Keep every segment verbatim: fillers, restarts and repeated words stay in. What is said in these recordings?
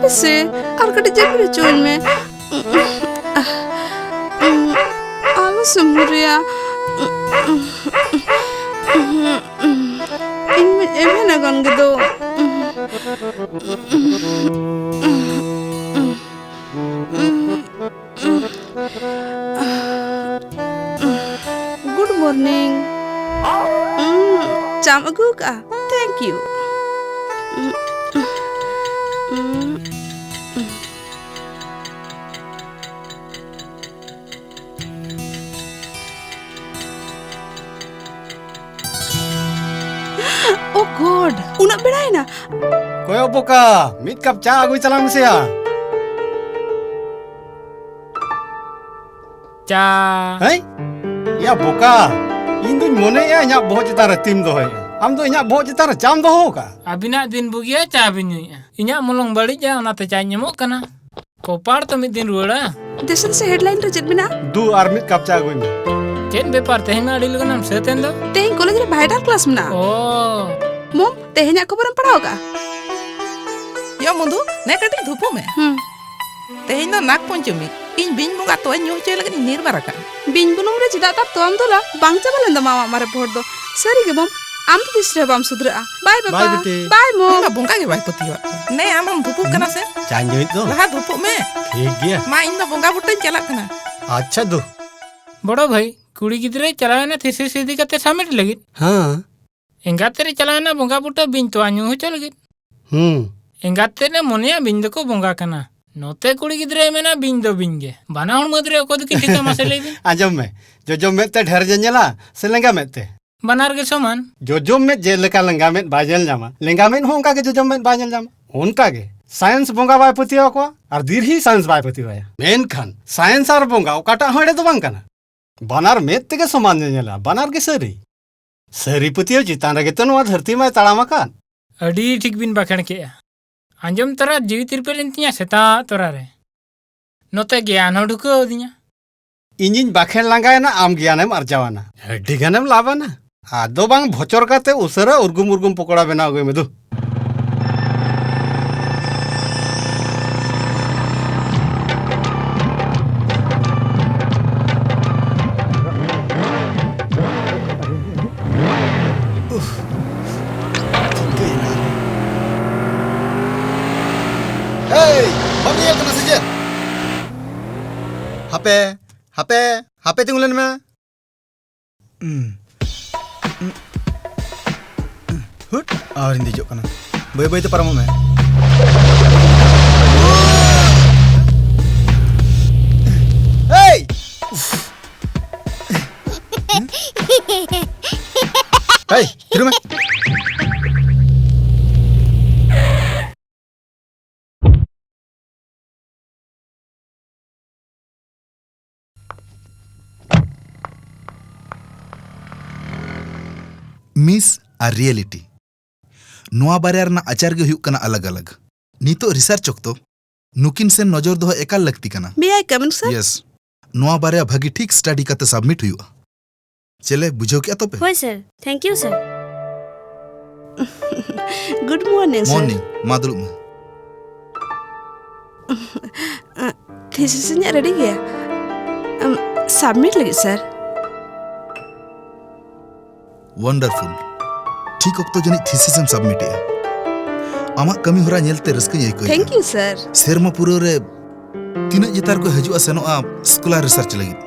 ᱥᱮ ᱟᱨ ᱠᱟᱹᱴᱤᱡ ᱡᱟᱹᱯᱤᱫ ᱦᱚᱪᱚᱣᱟᱹᱧ ᱢᱮ᱾ ᱟᱞᱚ ᱥᱩᱢᱩᱨᱤᱭᱟ᱾ ᱤᱧ ᱢᱟᱧ ᱮᱵᱷᱮᱱ ᱟᱠᱟᱱ ᱜᱮᱫᱚ᱾ Good morning. ᱩᱸ, ᱪᱟᱢ ᱟᱹᱜᱩ ᱟᱠᱟᱜᱼᱟ? Thank you. Oh God, ᱩᱱᱟᱹᱜ ᱵᱮᱲᱟᱭᱮᱱᱟ᱾ ᱠᱚᱭᱚᱜ ᱵᱚᱠᱟ, ᱢᱤᱫ ᱠᱟᱯ ᱪᱟ ᱟᱹᱜᱩᱭ ᱛᱟᱞᱟᱝ ᱢᱮᱥᱮᱭᱟ᱾ ᱪᱟ᱾ ᱦᱮᱸ? ᱭᱟ ᱵᱚᱠᱟ, ᱤᱧ ᱫᱩᱧ ᱢᱚᱱᱮᱭᱮᱜᱼᱟ ᱤᱧᱟᱹᱜ ᱵᱚᱦᱚᱜ ᱪᱮᱛᱟᱱ ᱨᱮ ᱛᱤᱢ ᱫᱚᱦᱚᱭᱮᱜᱼᱟ᱾ ᱟᱢ ᱫᱚ ᱤᱧᱟᱹᱜ ᱵᱚᱦᱚᱜ ᱪᱮᱛᱟᱱ ᱨᱮ ᱪᱟᱢ ᱫᱚᱦᱚ ᱟᱠᱟᱜᱼᱟ? ᱟᱹᱵᱤᱱᱟᱜ ᱫᱤᱱ ᱵᱩᱜᱤᱭᱟ, ᱪᱟ ᱵᱤᱱ ᱧᱩᱭᱮᱜᱼᱟ᱾ ᱤᱧᱟᱹᱜ ᱢᱚᱞᱚᱝ ᱵᱟᱹᱲᱤᱡᱼᱟ, ᱚᱱᱟᱛᱮ ᱪᱟᱧ ᱮᱢᱚᱜ ᱠᱟᱱᱟ᱾ ᱠᱚᱯᱟᱲ ᱛᱚ ᱢᱤᱫ ᱫᱤᱱ ᱨᱩᱣᱟᱹᱲᱟ᱾ ᱫᱮᱥᱮ ᱫᱮᱥᱮ headline ᱨᱮ ᱪᱮᱫ ᱢᱮᱱᱟᱜᱼᱟ? ᱫᱩ, ᱟᱨ ᱢᱤᱫ ᱠᱟᱯ ᱪᱟ ᱟᱹᱜᱩᱭ ᱢᱮ᱾ ᱪᱮᱫ ᱵᱮᱯᱟᱨ, ᱛᱮᱦᱮᱧ ᱢᱟ ᱟᱹᱰᱤ ᱞᱚᱜᱚᱱᱮᱢ ᱥᱟᱹᱛ ᱮᱱ ᱫᱚ? ᱛᱮᱦᱮᱧ ᱠᱚᱞᱮᱡᱽ ᱨᱮ vital class ᱢᱮᱱᱟᱜᱼᱟ᱾ ᱳ᱾ ᱢᱚᱢ, ᱛᱮᱦᱮᱧᱟᱜ ᱠᱷᱚᱵᱚᱨᱮᱢ ᱯᱟᱲᱦᱟᱣ ᱟᱠᱟᱜᱼᱟ? ᱭᱟ ᱢᱚᱫᱷᱩ, ᱱᱮ ᱠᱟᱹᱴᱤᱡ ᱫᱷᱩᱯᱩ ᱢᱮ᱾ ᱦᱩᱸ᱾ ᱛᱮᱦᱮᱧ ᱫᱚ ᱱᱟᱜᱽ ᱯᱚᱧᱪᱚᱢᱤ᱾ ᱤᱧ ᱵᱤᱧ ᱵᱚᱸᱜᱟ ᱛᱚᱣᱟᱧ ᱧᱩ ᱦᱚᱪᱚᱭ ᱞᱟᱹᱜᱤᱫ ᱤᱧ ᱱᱤᱨᱵᱟᱨ ᱟᱠᱟᱱᱟ᱾ ᱵᱤᱧ ᱵᱩᱱᱩᱢ ᱨᱮ ᱪᱮᱫᱟᱜ ᱛᱟᱨ ᱛᱚᱣᱟᱢ ᱫᱩᱞᱟ? ᱵᱟᱝ ᱪᱟᱵᱟ ᱞᱮᱱ ᱛᱟᱢᱟ ᱟᱢᱟᱜ ᱢᱟᱨᱮ ᱯᱚᱦᱚᱨ ᱫᱚ᱾ ᱥᱟᱹᱨᱤ ᱜᱮ ᱢᱚᱢ, ᱟᱢ ᱫᱚ ᱛᱤᱥ ᱨᱮᱦᱚᱸ ᱵᱟᱢ ᱥᱩᱫᱷᱨᱟᱹᱜᱼᱟ᱾ ᱵᱟᱭ ᱵᱟᱵᱟ᱾ ᱵᱟᱭ ᱵᱤᱴᱤ᱾ ᱵᱟᱭ ᱢᱚᱢ᱾ ᱤᱧ ᱢᱟ ᱵᱚᱸᱜᱟ ᱜᱮ ᱵᱟᱭ ᱯᱟᱹᱛᱭᱟᱹᱣᱟᱜ ᱠᱟᱱᱟ᱾ ᱱᱮ ᱟᱢᱮᱢ ᱫᱷᱩᱯᱩᱜ ᱠᱟᱱᱟ ᱥᱮ? ᱪᱟᱧ ᱧᱩᱭᱮᱫ ᱫᱚ᱾ ᱞᱟᱦᱟ ᱫᱷᱩᱯᱩᱜ ᱢᱮ᱾ ᱴᱷᱤᱠ ᱜᱮᱭᱟ᱾ ᱢᱟ, ᱤᱧ ᱫᱚ ᱵᱚᱸᱜᱟ ᱵᱩᱴᱟᱹᱧ ᱪᱟᱞᱟᱜ ᱠᱟᱱᱟ᱾ ᱟᱪᱪᱷᱟ ᱫᱩ᱾ ᱵᱚᱲᱚ ᱵᱷᱟᱹᱭ, ᱠᱩᱲᱤ ᱜᱤᱫᱽᱨᱟᱹᱭ ᱪᱟᱞᱟᱣᱮᱱᱟ thesis ᱤᱫᱤ ᱠᱟᱛᱮ submit ᱞᱟᱹᱜᱤᱫ᱾ ᱦᱮᱸ᱾ ᱮᱸᱜᱟᱛ ᱛᱮᱫ ᱮ ᱪᱟᱞᱟᱣᱮᱱᱟ ᱵᱚᱸᱜᱟ ᱵᱩᱴᱟᱹ ᱵᱤᱧ ᱛᱚᱣᱟ ᱧᱩ ᱦᱚᱪᱚ ᱞᱟᱹᱜᱤᱫ᱾ ᱦᱩᱸ᱾ ᱮᱸᱜᱟᱛ ᱛᱮᱫ ᱮ ᱢᱚᱱᱮᱭᱟ ᱵᱤᱧ ᱫᱚᱠᱚ ᱵᱚᱸᱜᱟ ᱠᱟᱱᱟ᱾ ᱱᱚᱛᱮ ᱠᱩᱲᱤ ᱜᱤᱫᱽᱨᱟᱹᱭ ᱢᱮᱱᱟ ᱵᱤᱧ ᱫᱚ ᱵᱤᱧ ᱜᱮ᱾ ᱵᱟᱱᱟ ᱦᱚᱲ ᱢᱟᱹᱫᱽ ᱨᱮ ᱚᱠᱚᱭ ᱫᱚᱠᱤᱱ ᱴᱷᱤᱠᱟ ᱢᱟᱥᱮ ᱞᱟᱹᱭ ᱵᱤᱱ? ᱟᱸᱡᱚᱢ ᱢᱮ, ᱡᱚᱡᱚᱢ ᱢᱮᱫ ᱛᱮ ᱰᱷᱮᱨ ᱧᱮᱧᱮᱞᱟ ᱥᱮ ᱞᱮᱸᱜᱟ ᱢᱮᱫ ᱛᱮ? ᱵᱟᱱᱟᱨ ᱜᱮ ᱥᱚᱢᱟᱱ᱾ ᱡᱚᱡᱚᱢ ᱢᱮᱫ ᱪᱮᱫ ᱞᱮᱠᱟ ᱞᱮᱸᱜᱟ ᱢᱮᱫ ᱵᱟᱭ ᱧᱮᱞ ᱧᱟᱢᱟ, ᱞᱮᱸᱜᱟ ᱢᱮᱫ ᱦᱚᱸ ᱚᱱᱠᱟ ᱜᱮ ᱡᱚᱡᱚᱢ ᱢᱮᱫ ᱵᱟᱭ ᱧᱮᱞ ᱧᱟᱢᱟ᱾ ᱚᱱᱠᱟ ᱜᱮ science ᱵᱚᱸᱜᱟ ᱵᱟᱭ ᱯᱟᱹᱛᱭᱟᱹᱣ ᱟᱠᱚᱣᱟ ᱟᱨ ᱫᱤᱨᱦᱤ science ᱵᱟᱭ ᱯᱟᱹᱛᱭᱟᱹᱣ ᱟᱭᱟ᱾ ᱢᱮᱱᱠᱷᱟᱱ science ᱟᱨ ᱵᱚᱸᱜᱟ ᱚᱠᱟᱴᱟᱜ ᱦᱚᱸ ᱮᱲᱮ ᱫᱚ ᱵᱟᱝ ᱠᱟᱱᱟ᱾ ᱵᱟᱱᱟᱨ ᱢᱮᱫ ᱛᱮᱜᱮ ᱥᱚᱢᱟᱱ ᱧᱮᱧᱮᱞᱟ, ᱵᱟᱱᱟᱨ ᱜᱮ ᱥᱟᱹᱨᱤ᱾ ᱥᱟᱹᱨᱤ ᱯᱟᱹᱛᱭᱟᱹᱣ ᱪᱮᱛᱟᱱ ᱨᱮᱜᱮ ᱛᱚ ᱱᱚᱣᱟ ᱫᱷᱟᱹᱨᱛᱤ ᱢᱟᱭ ᱛᱟᱲᱟᱢ ᱟᱠᱟᱫ᱾ ᱟᱹᱰᱤ ᱴᱷᱤᱠ ᱵᱤᱱ ᱵᱟᱠᱷᱮᱬ ᱠᱮᱜᱼᱟ᱾ ᱟᱸᱡᱚᱢ ᱛᱚᱨᱟ ᱡᱤᱣᱤ ᱛᱤᱨᱯᱤᱫ ᱮᱱ ᱛᱤᱧᱟ ᱥᱮᱛᱟᱜ ᱛᱚᱨᱟ ᱨᱮ᱾ ᱱᱚᱛᱮ ᱜᱮᱭᱟᱱ ᱦᱚᱸ ᱰᱷᱩᱠᱟᱹᱣ ᱟᱹᱫᱤᱧᱟ᱾ ᱤᱧᱤᱧ ᱵᱟᱠᱷᱮᱬ ᱞᱟᱸᱜᱟᱭᱮᱱᱟ, ᱟᱢ ᱜᱮᱭᱟᱱᱮᱢ ᱟᱨᱡᱟᱣᱟᱱᱟ᱾ ᱟᱹᱰᱤ ᱜᱟᱱᱮᱢ ᱞᱟᱵᱟᱱᱟ᱾ ᱟᱫᱚ ᱵᱟᱝ ᱵᱷᱚᱪᱚᱨ ᱠᱟᱛᱮ ᱩᱥᱟᱹᱨᱟ ᱩᱨᱜᱩᱢ ᱩᱨᱜᱩᱢ ᱯᱚᱠᱚᱲᱟ ᱵᱮᱱᱟᱣ ᱟᱹᱜᱩᱭ ᱢᱮ ᱫᱩ᱾ ᱦᱟᱯᱮ, ᱦᱟᱯᱮ, ᱦᱟᱯᱮ ᱛᱤᱸᱜᱩ ᱞᱮᱱ ᱢᱮ᱾ ᱦᱩᱸ᱾ ᱦᱩᱴ, ᱟᱨᱤᱧ ᱫᱮᱡᱚᱜ ᱠᱟᱱᱟ᱾ ᱵᱟᱹᱭ ᱵᱟᱹᱭ ᱛᱮ ᱯᱟᱨᱚᱢᱚᱜ ᱢᱮ᱾ ᱮᱭ! ᱮᱭ, ᱛᱷᱤᱨ ᱢᱮ᱾ ᱢᱤᱥ ᱟᱨ ᱨᱤᱭᱮᱞᱤᱴᱤ, ᱱᱚᱣᱟ ᱵᱟᱨᱭᱟ ᱨᱮᱱᱟᱜ ᱟᱪᱟᱨ ᱜᱮ ᱦᱩᱭᱩᱜ ᱠᱟᱱᱟ ᱟᱞᱟᱜᱽ ᱟᱞᱟᱜᱽ᱾ ᱱᱤᱛᱚᱜ ᱨᱤᱥᱟᱨᱪ ᱚᱠᱛᱚ ᱱᱩᱠᱤᱱ ᱥᱮᱱ ᱱᱚᱡᱚᱨ ᱫᱚᱦᱚ ᱮᱠᱟᱞ ᱞᱟᱹᱠᱛᱤ ᱠᱟᱱᱟ᱾ May I come in, sir? Yes, ᱱᱚᱣᱟ ᱵᱟᱨᱭᱟ ᱵᱷᱟᱹᱜᱤ ᱴᱷᱤᱠ ᱥᱴᱟᱰᱤ ᱠᱟᱛᱮ ᱥᱟᱵᱢᱤᱴ ᱦᱩᱭᱩᱜᱼᱟ᱾ ᱪᱮᱞᱮ, ᱵᱩᱡᱷᱟᱹᱣ ᱠᱮᱜᱼᱟ ᱛᱚᱯᱮ? ᱦᱳᱭ, ᱥᱟᱨ᱾ Thank you, sir. Good morning, sir. Morning. ᱢᱟ ᱫᱩᱲᱩᱵ ᱢᱮ᱾ ᱛᱷᱤᱥᱤᱥ ᱤᱧᱟᱹᱜ ᱨᱮᱰᱤ ᱜᱮᱭᱟ᱾ ᱟᱢ, ᱥᱟᱵᱢᱤᱴ ᱞᱟᱹᱜᱤᱫ, ᱥᱟᱨ᱾ ᱣᱟᱱᱰᱟᱨᱯᱷᱩᱞ᱾ ᱴᱷᱤᱠ ᱚᱠᱛᱚ ᱡᱟᱹᱱᱤᱡ ᱛᱷᱤᱥᱤᱥ ᱮᱢ ᱥᱟᱵᱢᱤᱴ ᱮᱜᱼᱟ᱾ ᱟᱢᱟᱜ ᱠᱟᱹᱢᱤ ᱦᱚᱨᱟ ᱧᱮᱞᱛᱮ ᱨᱟᱹᱥᱠᱟᱹᱧ ᱟᱹᱭᱠᱟᱹᱣᱮᱫᱼᱟ᱾ Thank you, sir. ᱥᱮᱨᱢᱟ ᱯᱩᱨᱟᱹᱣ ᱨᱮ ᱛᱤᱱᱟᱹᱜ ᱪᱮᱛᱟᱱ ᱠᱚ ᱦᱤᱡᱩᱜᱼᱟ ᱥᱮᱱᱚᱜᱼᱟ ᱥᱠᱚᱞᱟᱨ ᱨᱤᱥᱟᱨᱪ ᱞᱟᱹᱜᱤᱫ,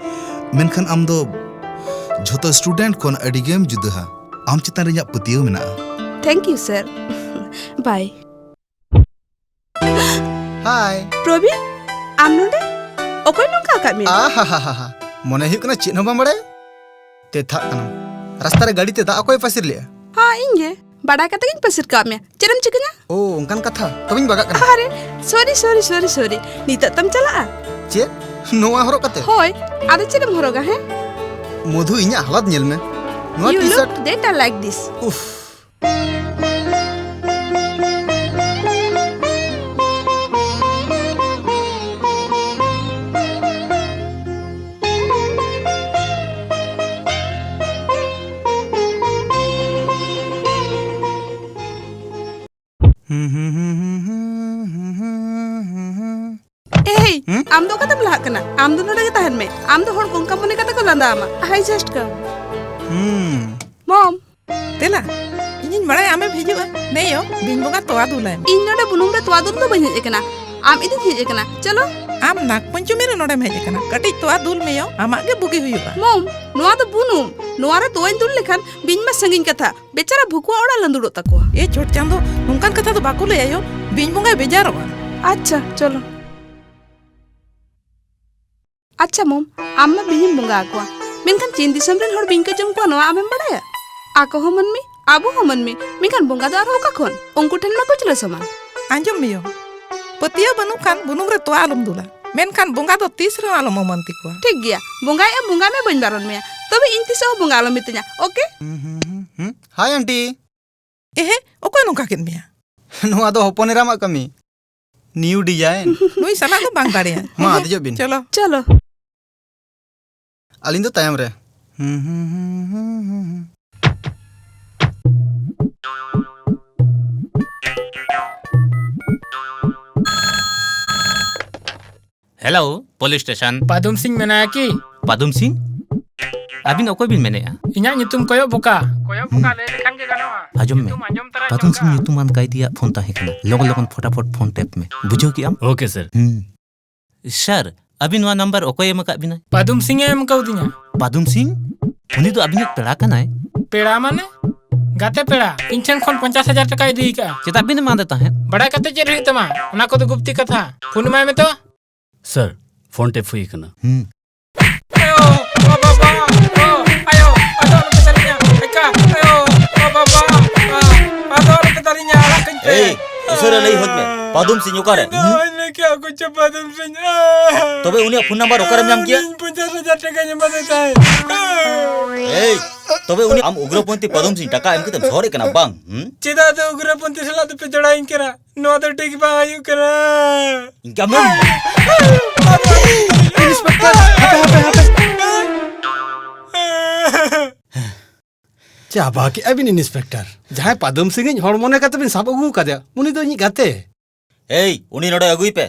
ᱢᱮᱱᱠᱷᱟᱱ ᱟᱢ ᱫᱚ ᱡᱷᱚᱛᱚ ᱥᱴᱩᱰᱮᱱᱴ ᱠᱷᱚᱱ ᱟᱹᱰᱤ ᱜᱮᱢ ᱡᱩᱫᱟᱹᱦᱟ᱾ ᱟᱢ ᱪᱮᱛᱟᱱ ᱨᱮ ᱤᱧᱟᱹᱜ ᱯᱟᱹᱛᱭᱟᱹᱣ ᱢᱮᱱᱟᱜᱼᱟ᱾ Thank you, sir. Bye. ᱦᱟᱭ᱾ ᱯᱨᱚᱵᱤᱱ, ᱟᱢ ᱱᱚᱰᱮ? ᱚᱠᱚᱭ ᱱᱚᱝᱠᱟ ᱟᱠᱟᱫ ᱢᱮᱭᱟ? ᱟᱦᱟᱦᱟᱦᱟ᱾ ᱢᱚᱱᱮ ᱦᱩᱭᱩᱜ ᱠᱟᱱᱟ ᱪᱮᱫ ᱦᱚᱸ ᱵᱟᱢ ᱵᱟᱲᱟᱭᱟ᱾ ᱛᱮᱛᱷᱟᱜ ᱠᱟᱱᱟᱢ᱾ ᱨᱟᱥᱛᱟ ᱨᱮ ᱜᱟᱹᱰᱤ ᱛᱮ ᱫᱟᱜ ᱚᱠᱚᱭ ᱯᱟᱹᱥᱤᱨ ᱞᱮᱜᱼᱟ? ᱦᱮᱸ, ᱤᱧ ᱜᱮ᱾ ᱵᱟᱰᱟᱭ ᱠᱟᱛᱮ ᱜᱤᱧ ᱯᱟᱹᱥᱤᱨ ᱠᱟᱜ ᱢᱮᱭᱟ᱾ ᱪᱮᱫ ᱮᱢ ᱪᱤᱠᱟᱹᱧᱟ? ᱳ, ᱚᱱᱠᱟᱱ ᱠᱟᱛᱷᱟ᱾ ᱛᱚᱵᱮᱧ ᱵᱟᱜᱟᱜ ᱠᱟᱱᱟ᱾ ᱟᱨᱮ, sorry, sorry, sorry, sorry. ᱱᱤᱛᱚᱜ ᱛᱟᱢ ᱪᱟᱞᱟᱜᱼᱟ? ᱪᱮᱫ? ᱱᱚᱣᱟ ᱦᱚᱨᱚᱜ ᱠᱟᱛᱮ? ᱦᱳᱭ, ᱟᱫᱚ ᱪᱮᱫ ᱮᱢ ᱦᱚᱨᱚᱜᱟ, ᱦᱮᱸ? ᱢᱚᱫᱷᱩ, ᱤᱧᱟᱜ ᱦᱟᱞᱟᱛ ᱧᱮᱞ ᱢᱮ᱾ ᱱᱚᱣᱟ You T-shirt look better like this. ᱩᱯᱷ᱾ ᱮᱭ, ᱦᱩᱸ? ᱟᱢ ᱫᱚ ᱚᱠᱟᱛᱮᱢ ᱞᱟᱦᱟᱜ ᱠᱟᱱᱟ? ᱟᱢ ᱫᱚ ᱱᱚᱰᱮ ᱜᱮ ᱛᱟᱦᱮᱱ ᱢᱮ᱾ ᱟᱢ ᱫᱚ ᱦᱚᱲ ᱠᱚ ᱚᱱᱠᱟ ᱢᱚᱱᱮ ᱠᱟᱛᱮ ᱠᱚ ᱞᱟᱸᱫᱟ ᱟᱢᱟ᱾ I just come. ᱦᱩᱸ᱾ Mom. ᱫᱮᱞᱟ, ᱤᱧᱤᱧ ᱵᱟᱲᱟᱭᱟ ᱟᱢᱮᱢ ᱦᱤᱡᱩᱜᱼᱟ᱾ ᱱᱮᱭᱳ, ᱵᱤᱧ ᱵᱚᱸᱜᱟ ᱛᱚᱣᱟ ᱫᱩᱞᱟᱭ ᱢᱮ᱾ ᱤᱧ ᱱᱚᱰᱮ ᱵᱩᱱᱩᱢ ᱨᱮ ᱛᱚᱣᱟ ᱫᱩᱞ ᱫᱚ ᱵᱟᱹᱧ ᱦᱮᱡ ᱟᱠᱟᱱᱟ᱾ ᱟᱢ ᱤᱫᱤᱧ ᱦᱮᱡ ᱟᱠᱟᱱᱟ᱾ ᱪᱚᱞᱚ᱾ ᱟᱢ ᱱᱟᱜᱽ ᱯᱚᱧᱪᱚᱢᱤ ᱨᱮ ᱱᱚᱰᱮᱢ ᱦᱮᱡ ᱟᱠᱟᱱᱟ᱾ ᱠᱟᱹᱴᱤᱡ ᱛᱚᱣᱟ ᱫᱩᱞ ᱢᱮᱭᱳ, ᱟᱢᱟᱜ ᱜᱮ ᱵᱩᱜᱤ ᱦᱩᱭᱩᱜᱼᱟ᱾ ᱢᱚᱢ, ᱱᱚᱣᱟ ᱫᱚ ᱵᱩᱱᱩᱢ᱾ ᱱᱚᱣᱟ ᱨᱮ ᱛᱚᱣᱟᱧ ᱫᱩᱞ ᱞᱮᱠᱷᱟᱱ ᱵᱤᱧ ᱢᱟ ᱥᱟᱺᱜᱤᱧ ᱠᱟᱛᱷᱟ, ᱵᱮᱪᱟᱨᱟ ᱵᱷᱩᱠᱩᱣᱟᱜ ᱚᱲᱟᱜ ᱞᱟᱸᱫᱩᱲᱚᱜ ᱛᱟᱠᱚᱣᱟ᱾ ᱮ ᱪᱷᱚᱴ ᱪᱟᱸᱫᱚ, ᱱᱚᱝᱠᱟᱱ ᱠᱟᱛᱷᱟ ᱫᱚ ᱵᱟᱠᱚ ᱞᱟᱹᱭᱟ ᱭᱳ, ᱵᱤᱧ ᱵᱚᱸᱜᱟᱭ ᱵᱮᱡᱟᱨᱚᱜᱼᱟ᱾ ᱟᱪᱪᱷᱟ, ᱪᱚᱞᱚ᱾ ᱟᱪᱪᱷᱟ ᱢᱚᱢ, ᱟᱢ ᱢᱟ ᱵᱤᱧᱮᱢ ᱵᱚᱸᱜᱟ ᱟᱠᱚᱣᱟ, ᱢᱮᱱᱠᱷᱟᱱ ᱪᱤᱱ ᱫᱤᱥᱚᱢ ᱨᱮᱱ ᱦᱚᱲ ᱵᱤᱧ ᱠᱚ ᱡᱚᱢ ᱠᱚᱣᱟ, ᱱᱚᱣᱟ ᱟᱢᱮᱢ ᱵᱟᱲᱟᱭᱟ? ᱟᱠᱚ ᱦᱚᱸ ᱢᱟᱹᱱᱢᱤ, ᱟᱵᱚ ᱦᱚᱸ ᱢᱟᱹᱱᱢᱤ, ᱢᱮᱱᱠᱷᱟᱱ ᱵᱚᱸᱜᱟ ᱫᱚ ᱟᱨᱦᱚᱸ ᱚᱠᱟ ᱠᱷᱚᱱ? ᱩᱱᱠᱩ ᱴᱷᱮᱱ ᱢᱟ ᱠᱩᱪᱞᱟᱹ ᱥᱚᱢᱟᱱ᱾ ᱟᱸᱡᱚᱢ ᱢᱮᱭᱳ, ᱯᱟᱹᱛᱭᱟᱹᱣ ᱵᱟᱹᱱᱩᱜ ᱠᱷᱟᱱ ᱵᱩᱱᱩᱢ ᱨᱮ ᱛᱚᱣᱟ ᱟᱞᱚᱢ ᱫᱩᱞᱟ, ᱢᱮᱱᱠᱷᱟᱱ ᱵᱚᱸᱜᱟ ᱫᱚ ᱛᱤᱥ ᱨᱮᱦᱚᱸ ᱟᱞᱚᱢ ᱚᱢᱟᱱᱛᱤ ᱠᱚᱣᱟ᱾ ᱴᱷᱤᱠ ᱜᱮᱭᱟ, ᱵᱚᱸᱜᱟᱭᱮᱫ ᱮᱢ ᱵᱚᱸᱜᱟᱭ ᱢᱮ, ᱵᱟᱹᱧ ᱵᱟᱨᱚᱱ ᱢᱮᱭᱟ, ᱛᱚᱵᱮ ᱤᱧ ᱛᱤᱥ ᱦᱚᱸ ᱵᱚᱸᱜᱟ ᱟᱞᱚᱢ ᱢᱤᱛᱟᱹᱧᱟ, ᱳᱠᱮ? ᱦᱩᱸ, ᱦᱩᱸ, ᱦᱩᱸ, ᱦᱩᱸ᱾ ᱦᱟᱭ ᱟᱱᱴᱤ᱾ ᱮᱦᱮ, ᱚᱠᱚᱭ ᱱᱚᱝᱠᱟ ᱠᱮᱫ ᱢᱮᱭᱟ? ᱱᱚᱣᱟ ᱫᱚ ᱦᱚᱯᱚᱱ ᱮᱨᱟᱢᱟᱜ ᱠᱟᱹᱢᱤ᱾ New design. ᱱᱩᱭ ᱥᱟᱞᱟᱜ ᱫᱚ ᱵᱟᱝ ᱫᱟᱲᱮᱭᱟᱜ᱾ ᱢᱟ, ᱫᱮᱡᱚᱜ ᱵᱤᱱ᱾ ᱪᱚᱞᱚ᱾ ᱪᱚᱞᱚ᱾ ᱟᱹᱞᱤᱧ ᱫᱚ ᱛᱟᱭᱚᱢ ᱨᱮ᱾ Hello, police station. Padum Singh ᱢᱮᱱᱟᱭᱟ ᱠᱤ? ᱯᱟᱫᱩᱢ ᱥᱤᱝ? ᱟᱹᱵᱤᱱ ᱚᱠᱚᱭ ᱵᱤᱱ ᱢᱮᱱᱮᱫᱼᱟ? ᱤᱧᱟᱜ ᱧᱩᱛᱩᱢ ᱠᱚᱭᱚᱜ ᱵᱚᱠᱟ᱾ ᱠᱚᱭᱚᱜ ᱵᱚᱠᱟ ᱞᱟᱹᱭ ᱞᱮᱠᱷᱟᱱ ᱜᱮ ᱜᱟᱱᱚᱜᱼᱟ᱾ ᱟᱸᱡᱚᱢ ᱢᱮ, ᱧᱩᱛᱩᱢ ᱟᱸᱡᱚᱢ ᱛᱚᱨᱟ ᱯᱟᱫᱩᱢ ᱪᱚᱢᱠᱟᱣ᱾ ᱥᱤᱝ ᱧᱩᱛᱩᱢᱟᱱ ᱠᱟᱭᱫᱤᱭᱟᱜ ᱯᱷᱳᱱ ᱛᱟᱦᱮᱸ ᱠᱟᱱᱟ᱾ ᱞᱚᱜᱚᱱ ᱞᱚᱜᱚᱱ ᱯᱷᱚᱴᱟᱯᱷᱚᱴ ᱯᱷᱳᱱ ᱴᱮᱯ ᱢᱮ᱾ ᱵᱩᱡᱷᱟᱹᱣ ᱠᱮᱜᱼᱟᱢ? ᱳᱠᱮ, ᱥᱟᱨ᱾ ᱦᱩᱸ᱾ ᱥᱟᱨ, ᱟᱹᱵᱤᱱ ᱱᱚᱣᱟ ᱱᱟᱢᱵᱟᱨ ᱚᱠᱚᱭ ᱮᱢ ᱟᱠᱟᱫ ᱵᱤᱱᱟ? ᱯᱟᱫᱩᱢ ᱥᱤᱝ ᱮ ᱮᱢ ᱠᱟᱣᱫᱤᱧᱟ᱾ ᱯᱟᱫᱩᱢ ᱥᱤᱝ? ᱩᱱᱤ ᱫᱚ ᱟᱹᱵᱤᱱᱤᱡ ᱯᱮᱲᱟ ᱠᱟᱱᱟᱭ᱾ ᱯᱮᱲᱟ ᱢᱟᱱᱮ? ᱜᱟᱛᱮ ᱯᱮᱲᱟ᱾ ᱤᱧ ᱴᱷᱮᱱ ᱠᱷᱚᱱ ᱯᱚᱧᱪᱟᱥ ᱦᱟᱡᱟᱨ ᱴᱟᱠᱟᱭ ᱤᱫᱤ ᱟᱠᱟᱫᱼᱟ᱾ ᱪᱮᱫᱟᱜ ᱵᱤᱱ ᱮᱢᱟᱫᱮ ᱛᱟᱦᱮᱸᱫ? ᱵᱟᱲᱟᱭ ᱠᱟᱛᱮ ᱪᱮᱫ ᱦᱩᱭᱩᱜ ᱛᱟᱢᱟ? ᱚᱱᱟ ᱠᱚᱫᱚ ᱜᱩᱯᱛᱤ ᱠᱟᱛᱷᱟ᱾ ᱯᱷᱳᱱ ᱮᱢᱟᱭ ᱢᱮ ᱛᱚ᱾ ᱥᱟᱨ, ᱯᱷᱳᱱ ᱴᱮᱯ ᱦᱩᱭ ᱟᱠᱟᱱᱟ᱾ ᱦᱩᱸ᱾ ᱟᱭᱳ, ᱵᱟᱵᱟ, ᱵᱟ, ᱚ, ᱟᱭᱳ, ᱟᱫᱚ ᱟᱞᱚᱯᱮ ᱫᱟᱞᱤᱧᱟ, ᱮᱠᱟ, ᱟᱭᱳ, ᱵᱟᱵᱟ, ᱵᱟ, ᱟ, ᱟᱫᱚ ᱟᱞᱚᱯᱮ ᱫᱟᱞᱤᱧᱟ, ᱟᱲᱟᱜ ᱠᱟᱹᱧ ᱯᱮ᱾ ᱮᱭ, ᱩᱥᱟᱹᱨᱟ ᱞᱟᱹᱭ ᱦᱚᱫ ᱢᱮ, ᱯᱟᱫᱩᱢ ᱥᱤᱝ ᱚᱠᱟᱨᱮ? ᱤᱧ ᱫᱚ ᱦᱩᱸ? ᱦᱚᱸᱜᱼᱚᱭ ᱞᱟᱹᱭ ᱠᱮᱜᱼᱟ ᱠᱚ ᱪᱮ ᱯᱟᱫᱩᱢ ᱥᱤᱝ, ᱟ᱾ ᱛᱚᱵᱮ ᱩᱱᱤᱭᱟᱜ ᱯᱷᱳᱱ ᱱᱟᱢᱵᱟᱨ ᱚᱠᱟᱨᱮᱢ ᱧᱟᱢ ᱠᱮᱭᱟ? ᱤᱧ ᱯᱚᱧᱪᱟᱥ ᱦᱟᱡᱟᱨ ᱴᱟᱠᱟᱧ ᱮᱢᱟᱫᱮ ᱛᱟᱦᱮᱸᱫ᱾ ᱮᱭ, ᱛᱚᱵᱮ ᱩᱱᱤ ᱟᱢ ᱩᱜᱨᱚᱯᱚᱱᱛᱷᱤ ᱯᱟᱫᱩᱢ ᱥᱤᱝ ᱴᱟᱠᱟ ᱮᱢ ᱠᱟᱛᱮᱢ ᱥᱚᱦᱚᱨᱮ ᱠᱟᱱᱟ, ᱵᱟᱝ? ᱦᱩᱸ? ᱪᱮᱫᱟᱜ ᱫᱚ ᱩᱜᱨᱚᱯᱚᱱᱛᱷᱤ ᱥᱟᱞᱟᱜ ᱫᱚᱯᱮ ᱡᱚᱲᱟᱣᱤᱧ ᱠᱟᱱᱟ? ᱱᱚᱣᱟ ᱫᱚ ᱴᱷᱤᱠ ᱵᱟᱝ ᱦᱩᱭᱩᱜ ᱠᱟᱱᱟ᱾ ᱤᱱᱠᱟ ᱢᱮᱱ᱾ ᱤᱱᱥᱯᱮᱠᱴᱚᱨ, ᱦᱟᱯᱮ, ᱦᱟᱯᱮ, ᱦᱟᱯᱮ᱾ ᱪᱟᱵᱟ ᱠᱮᱜᱼᱟ ᱵᱤᱱ, ᱤᱱᱥᱯᱮᱠᱴᱚᱨ᱾ ᱡᱟᱦᱟᱸᱭ ᱯᱟᱫᱚᱢ ᱥᱤᱝ ᱤᱡ ᱦᱚᱲ ᱢᱚᱱᱮ ᱠᱟᱛᱮ ᱵᱤᱱ ᱥᱟᱵ ᱟᱹᱜᱩ ᱟᱠᱟᱫᱮᱭᱟ, ᱩᱱᱤ ᱫᱚ ᱤᱧᱤᱡ ᱜᱟᱛᱮ᱾ ᱮᱭ, ᱩᱱᱤ ᱱᱚᱰᱮ ᱟᱹᱜᱩᱭ ᱯᱮ᱾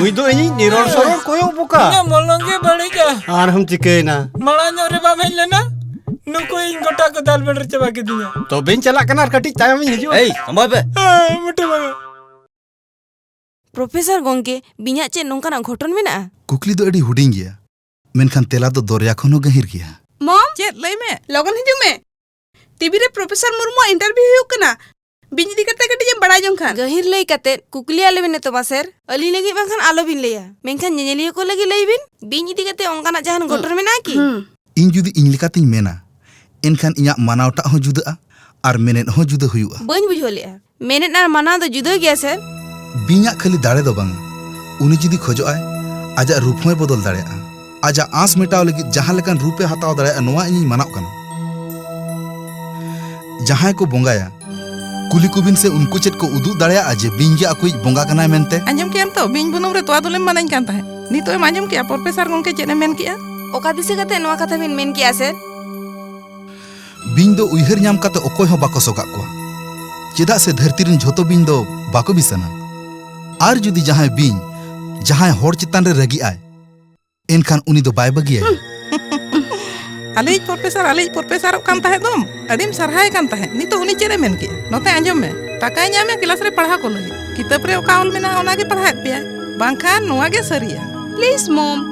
ᱱᱩᱭ ᱫᱚ ᱤᱧᱤᱡ ᱱᱤᱨᱚᱲ ᱥᱚᱨᱚᱲ ᱠᱚᱭᱚᱜ ᱵᱚᱠᱟ᱾ ᱤᱧᱟᱹᱜ ᱢᱚᱞᱚᱝ ᱜᱮ ᱵᱟᱹᱲᱤᱡᱼᱟ᱾ ᱟᱨᱦᱚᱸᱢ ᱪᱤᱠᱟᱹᱭᱮᱱᱟ? ᱢᱟᱲᱟᱝ ᱧᱚᱜ ᱨᱮ ᱵᱟᱢ ᱦᱮᱡ ᱞᱮᱱᱟ, ᱱᱩᱠᱩ ᱤᱧ ᱜᱚᱴᱟ ᱠᱚ ᱫᱟᱞ ᱵᱮᱰᱮᱨ ᱪᱟᱵᱟ ᱠᱤᱫᱤᱧᱟ᱾ ᱛᱚᱵᱮᱧ ᱪᱟᱞᱟᱜ ᱠᱟᱱᱟ, ᱟᱨ ᱠᱟᱹᱴᱤᱡ ᱛᱟᱭᱚᱢᱤᱧ ᱦᱤᱡᱩᱜᱼᱟ᱾ ᱮᱭ, ᱥᱟᱢᱵᱷᱟᱣ ᱯᱮ᱾ ᱦᱮᱸ, ᱢᱚᱴᱮ ᱵᱟᱝᱟ᱾ ᱯᱨᱚᱯᱷᱮᱥᱚᱨ ᱜᱚᱝᱠᱮ, ᱵᱤᱧᱟᱜ ᱪᱮᱫ ᱱᱚᱝᱠᱟᱱᱟᱜ ᱜᱷᱚᱴᱚᱱ ᱢᱮᱱᱟᱜᱼᱟ? ᱠᱩᱠᱞᱤ ᱫᱚ ᱟᱹᱰᱤ ᱦᱩᱰᱤᱧ ᱜᱮᱭᱟ, ᱢᱮᱱᱠᱷᱟᱱ ᱛᱮᱞᱟ ᱫᱚ ᱫᱚᱨᱭᱟ ᱠᱷᱚᱱ ᱦᱚᱸ ᱜᱟᱹᱦᱤᱨ ᱜᱮᱭᱟ᱾ ᱢᱚᱢ, ᱪᱮᱫ? ᱞᱟᱹᱭ ᱢᱮ᱾ ᱞᱚᱜᱚᱱ ᱦᱤᱡᱩᱜ ᱢᱮ᱾ ᱴᱤᱵᱷᱤ ᱨᱮ ᱯᱨᱚᱯᱷᱮᱥᱚᱨ ᱢᱩᱨᱢᱩᱣᱟᱜ ᱤᱱᱴᱟᱨᱵᱷᱤᱭᱩ ᱦᱩᱭᱩᱜ ᱠᱟᱱᱟ᱾ ᱵᱤᱧ ᱤᱫᱤ ᱠᱟᱛᱮ ᱠᱟᱹᱴᱤᱡ ᱮᱢ ᱵᱟᱲᱟᱭ ᱡᱚᱝ ᱠᱷᱟᱱ᱾ ᱜᱟᱹᱦᱤᱨ ᱞᱟᱹᱭ ᱠᱟᱛᱮ ᱠᱩᱠᱞᱤ ᱟᱞᱚᱵᱤᱱ ᱮᱛᱚᱦᱚᱵᱟ, ᱥᱮᱨ᱾ ᱟᱹᱞᱤᱧ ᱞᱟᱹᱜᱤᱫ ᱵᱟᱝᱠᱷᱟᱱ ᱟᱞᱚᱵᱤᱱ ᱞᱟᱹᱭᱟ, ᱢᱮᱱᱠᱷᱟᱱ ᱧᱮᱧᱮᱞᱤᱭᱟᱹ ᱠᱚ ᱞᱟᱹᱜᱤᱫ ᱞᱟᱹᱭ ᱵᱤᱱ᱾ ᱵᱤᱧ ᱤᱫᱤ ᱠᱟᱛᱮ ᱚᱱᱠᱟᱱᱟᱜ ᱡᱟᱦᱟᱱ ᱦᱩᱸ᱾ ᱜᱷᱚᱴᱚᱱ ᱢᱮᱱᱟᱜᱼᱟ ᱠᱤ? ᱦᱩᱸ᱾ ᱤᱧ ᱡᱩᱫᱤ ᱤᱧ ᱞᱮᱠᱟᱛᱤᱧ ᱢᱮᱱᱟ, ᱮᱱᱠᱷᱟᱱ ᱤᱧᱟᱹᱜ ᱢᱟᱱᱟᱣᱴᱟᱜ ᱦᱚᱸ ᱡᱩᱫᱟᱹᱜᱼᱟ ᱟᱨ ᱢᱮᱱᱮᱫ ᱦᱚᱸ ᱡᱩᱫᱟᱹ ᱦᱩᱭᱩᱜᱼᱟ᱾ ᱵᱟᱹᱧ ᱵᱩᱡᱷᱟᱹᱣ ᱞᱮᱜᱼᱟ᱾ ᱢᱮᱱᱮᱫ ᱟᱨ ᱢᱟᱱᱟᱣ ᱫᱚ ᱡᱩᱫᱟᱹ ᱜᱮᱭᱟ, ᱥᱮᱨ᱾ ᱵᱤᱧᱟᱜ ᱠᱷᱟᱹᱞᱤ ᱫᱟᱲᱮ ᱫᱚ ᱵᱟᱝᱟ, ᱩᱱᱤ ᱡᱩᱫᱤ ᱠᱷᱚᱡᱚᱜᱼᱟᱭ, ᱟᱡᱟᱜ ᱨᱩᱯ ᱦᱚᱸᱭ ᱵᱚᱫᱚᱞ ᱫᱟᱲᱮᱭᱟᱜᱼᱟ᱾ ᱟᱡᱟᱜ ᱟᱸᱥ ᱢᱮᱴᱟᱣ ᱞᱟᱹᱜᱤᱫ ᱡᱟᱦᱟᱸ ᱞᱮᱠᱟᱱ ᱨᱩᱯᱮ ᱦᱟᱛᱟᱣ ᱫᱟᱲᱮᱭᱟᱜᱼᱟ, ᱱᱚᱣᱟ ᱤᱧᱤᱧ ᱢᱟᱱᱟᱣ ᱠᱟᱱᱟ᱾ ᱡᱟᱦᱟᱸᱭ ᱠᱚ ᱵᱚᱸᱜᱟᱭᱟ, ᱠᱩᱞᱤ ᱠᱚᱵᱤᱱ ᱥᱮ ᱩᱱᱠᱩ ᱪᱮᱫ ᱠᱚ ᱩᱫᱩᱜ ᱫᱟᱲᱮᱭᱟᱜᱼᱟ ᱡᱮ ᱵᱤᱧ ᱜᱮ ᱟᱠᱚᱭᱤᱡ ᱵᱚᱸᱜᱟ ᱠᱟᱱᱟᱭ ᱢᱮᱱᱛᱮ? ᱟᱸᱡᱚᱢ ᱠᱮᱜᱼᱟᱢ ᱛᱚ, ᱵᱤᱧ ᱵᱩᱱᱩᱢ ᱨᱮ ᱛᱚᱣᱟ ᱫᱩᱞᱮᱢ ᱢᱟᱱᱟᱧ ᱠᱟᱱ ᱛᱟᱦᱮᱸᱫ᱾ ᱱᱤᱛᱚᱜ ᱮᱢ ᱟᱸᱡᱚᱢ ᱠᱮᱜᱼᱟ ᱯᱨᱚᱯᱷᱮᱥᱚᱨ ᱜᱚᱝᱠᱮ ᱪᱮᱫ ᱮ ᱢᱮᱱ ᱠᱮᱜᱼᱟ? ᱚᱠᱟ ᱫᱤᱥᱟᱹ ᱠᱟᱛᱮ ᱱᱚᱣᱟ ᱠᱟᱛᱷᱟ ᱵᱤᱱ ᱢᱮᱱ ᱠᱮᱜᱼᱟ, ᱥᱮᱨ? ᱵᱤᱧ ᱫᱚ ᱩᱭᱦᱟᱹᱨ ᱧᱟᱢ ᱠᱟᱛᱮ ᱚᱠᱚᱭ ᱦᱚᱸ ᱵᱟᱠᱚ ᱥᱚᱜᱟᱜ ᱠᱚᱣᱟ, ᱪᱮᱫᱟᱜ ᱥᱮ ᱫᱷᱟᱹᱨᱛᱤ ᱨᱮᱱ ᱡᱷᱚᱛᱚ ᱵᱤᱧ ᱫᱚ ᱵᱟᱠᱚ ᱵᱤᱥᱟᱱᱟ᱾ ᱟᱨ ᱡᱩᱫᱤ ᱡᱟᱦᱟᱸᱭ ᱵᱤᱧ ᱡᱟᱦᱟᱸᱭ ᱦᱚᱲ ᱪᱮᱛᱟᱱ ᱨᱮ ᱨᱟᱹᱜᱤᱜᱼᱟᱭ, ᱮᱱᱠᱷᱟᱱ ᱩᱱᱤ ᱫᱚ ᱵᱟᱭ ᱵᱟᱹᱜᱤᱭᱟᱭᱟ᱾ ᱟᱞᱮᱭᱤᱡ ᱯᱨᱚᱯᱷᱮᱥᱚᱨ, ᱟᱞᱮᱭᱤᱡ ᱯᱨᱚᱯᱷᱮᱥᱚᱨᱚᱜ ᱠᱟᱱ ᱛᱟᱦᱮᱸᱫ ᱫᱚᱢ, ᱟᱹᱰᱤᱢ ᱥᱟᱨᱦᱟᱭ ᱠᱟᱱ ᱛᱟᱦᱮᱸᱫ, ᱱᱤᱛᱚᱜ ᱩᱱᱤ ᱪᱮᱫ ᱮ ᱢᱮᱱ ᱠᱮᱜᱼᱟ? ᱱᱚᱛᱮ ᱟᱸᱡᱚᱢ ᱢᱮ, ᱴᱟᱠᱟᱭ ᱧᱟᱢᱮ ᱠᱞᱟᱥ ᱨᱮ ᱯᱟᱲᱦᱟᱣ ᱠᱚ ᱞᱟᱹᱜᱤᱫ, ᱠᱤᱛᱟᱹᱵ ᱨᱮ ᱚᱠᱟ ᱚᱞ ᱢᱮᱱᱟᱜᱼᱟ ᱚᱱᱟ ᱜᱮ ᱯᱟᱲᱦᱟᱣᱮᱫ ᱯᱮᱭᱟᱭ, ᱵᱟᱝᱠᱷᱟᱱ ᱱᱚᱣᱟ ᱜᱮ ᱥᱟᱹᱨᱤᱭᱟ᱾ ᱯᱞᱤᱡ ᱢᱚᱢ᱾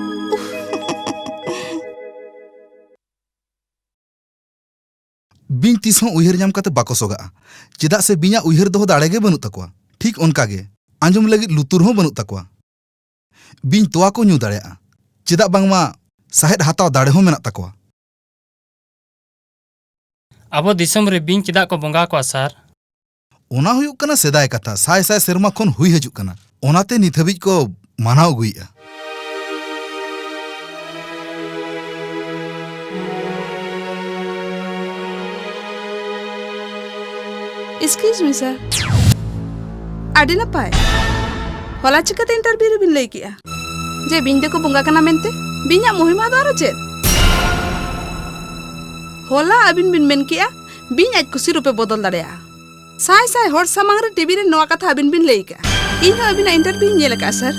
ᱵᱤᱧ ᱛᱤᱥ ᱦᱚᱸ ᱩᱭᱦᱟᱹᱨ ᱧᱟᱢ ᱠᱟᱛᱮ ᱵᱟᱠᱚ ᱥᱚᱜᱟᱜᱼᱟ, ᱪᱮᱫᱟᱜ ᱥᱮ ᱵᱤᱧᱟᱜ ᱩᱭᱦᱟᱹᱨ ᱫᱚᱦᱚ ᱫᱟᱲᱮ ᱜᱮ ᱵᱟᱹᱱᱩᱜ ᱛᱟᱠᱚᱣᱟ᱾ ᱴᱷᱤᱠ ᱚᱱᱠᱟ ᱜᱮ, ᱟᱸᱡᱚᱢ ᱞᱟᱹᱜᱤᱫ ᱞᱩᱛᱩᱨ ᱦᱚᱸ ᱵᱟᱹᱱᱩᱜ ᱛᱟᱠᱚᱣᱟ᱾ ᱵᱤᱧ ᱛᱚᱣᱟ ᱠᱚ ᱧᱩ ᱫᱟᱲᱮᱭᱟᱜᱼᱟ, ᱪᱮᱫᱟᱜ ᱵᱟᱝᱢᱟ ᱥᱟᱦᱮᱫ ᱦᱟᱛᱟᱣ ᱫᱟᱲᱮ ᱦᱚᱸ ᱢᱮᱱᱟᱜ ᱛᱟᱠᱚᱣᱟ᱾ ᱟᱵᱚ ᱫᱤᱥᱚᱢ ᱨᱮ ᱵᱤᱧ ᱪᱮᱫᱟᱜ ᱠᱚ ᱵᱚᱸᱜᱟ ᱠᱚᱣᱟ, ᱥᱟᱨ? ᱚᱱᱟ ᱦᱩᱭᱩᱜ ᱠᱟᱱᱟ ᱥᱮᱫᱟᱭ ᱠᱟᱛᱷᱟ, ᱥᱟᱭ ᱥᱟᱭ ᱥᱮᱨᱢᱟ ᱠᱷᱚᱱ ᱦᱩᱭ ᱦᱤᱡᱩᱜ ᱠᱟᱱᱟ, ᱚᱱᱟᱛᱮ ᱱᱤᱛ ᱦᱟᱹᱵᱤᱡ ᱠᱚ ᱢᱟᱱᱟᱣ ᱟᱹᱜᱩᱭᱮᱫᱼᱟ᱾ Excuse me, sir. ᱟᱹᱰᱤ ᱱᱟᱯᱟᱭ᱾ ᱦᱚᱞᱟ ᱪᱤᱠᱟᱹᱛᱮ ᱤᱱᱴᱟᱨᱵᱷᱤᱭᱩ ᱨᱮᱵᱤᱱ ᱞᱟᱹᱭ ᱠᱮᱜᱼᱟ ᱡᱮ ᱵᱤᱧ ᱫᱚᱠᱚ ᱵᱚᱸᱜᱟ ᱠᱟᱱᱟ ᱢᱮᱱᱛᱮ? ᱵᱤᱧᱟᱜ ᱢᱚᱦᱤᱢᱟ ᱫᱚ ᱟᱨᱚ ᱪᱮᱫ? ᱦᱚᱞᱟ ᱟᱹᱵᱤᱱ ᱵᱤᱱ ᱢᱮᱱ ᱠᱮᱜᱼᱟ ᱵᱤᱧ ᱟᱡ ᱠᱩᱥᱤ ᱨᱩᱯᱮ ᱵᱚᱫᱚᱞ ᱫᱟᱲᱮᱭᱟᱜᱼᱟ᱾ ᱥᱟᱭ ᱥᱟᱭ ᱦᱚᱲ ᱥᱟᱢᱟᱝ ᱨᱮ ᱴᱤᱵᱷᱤ ᱨᱮ ᱱᱚᱣᱟ ᱠᱟᱛᱷᱟ ᱟᱹᱵᱤᱱ ᱵᱤᱱ ᱞᱟᱹᱭ ᱠᱟᱜᱼᱟ᱾ ᱤᱧ ᱦᱚᱸ ᱟᱹᱵᱤᱱᱟᱜ ᱤᱱᱴᱟᱨᱵᱷᱤᱭᱩᱧ ᱧᱮᱞ ᱟᱠᱟᱫᱼᱟ, ᱥᱟᱨ᱾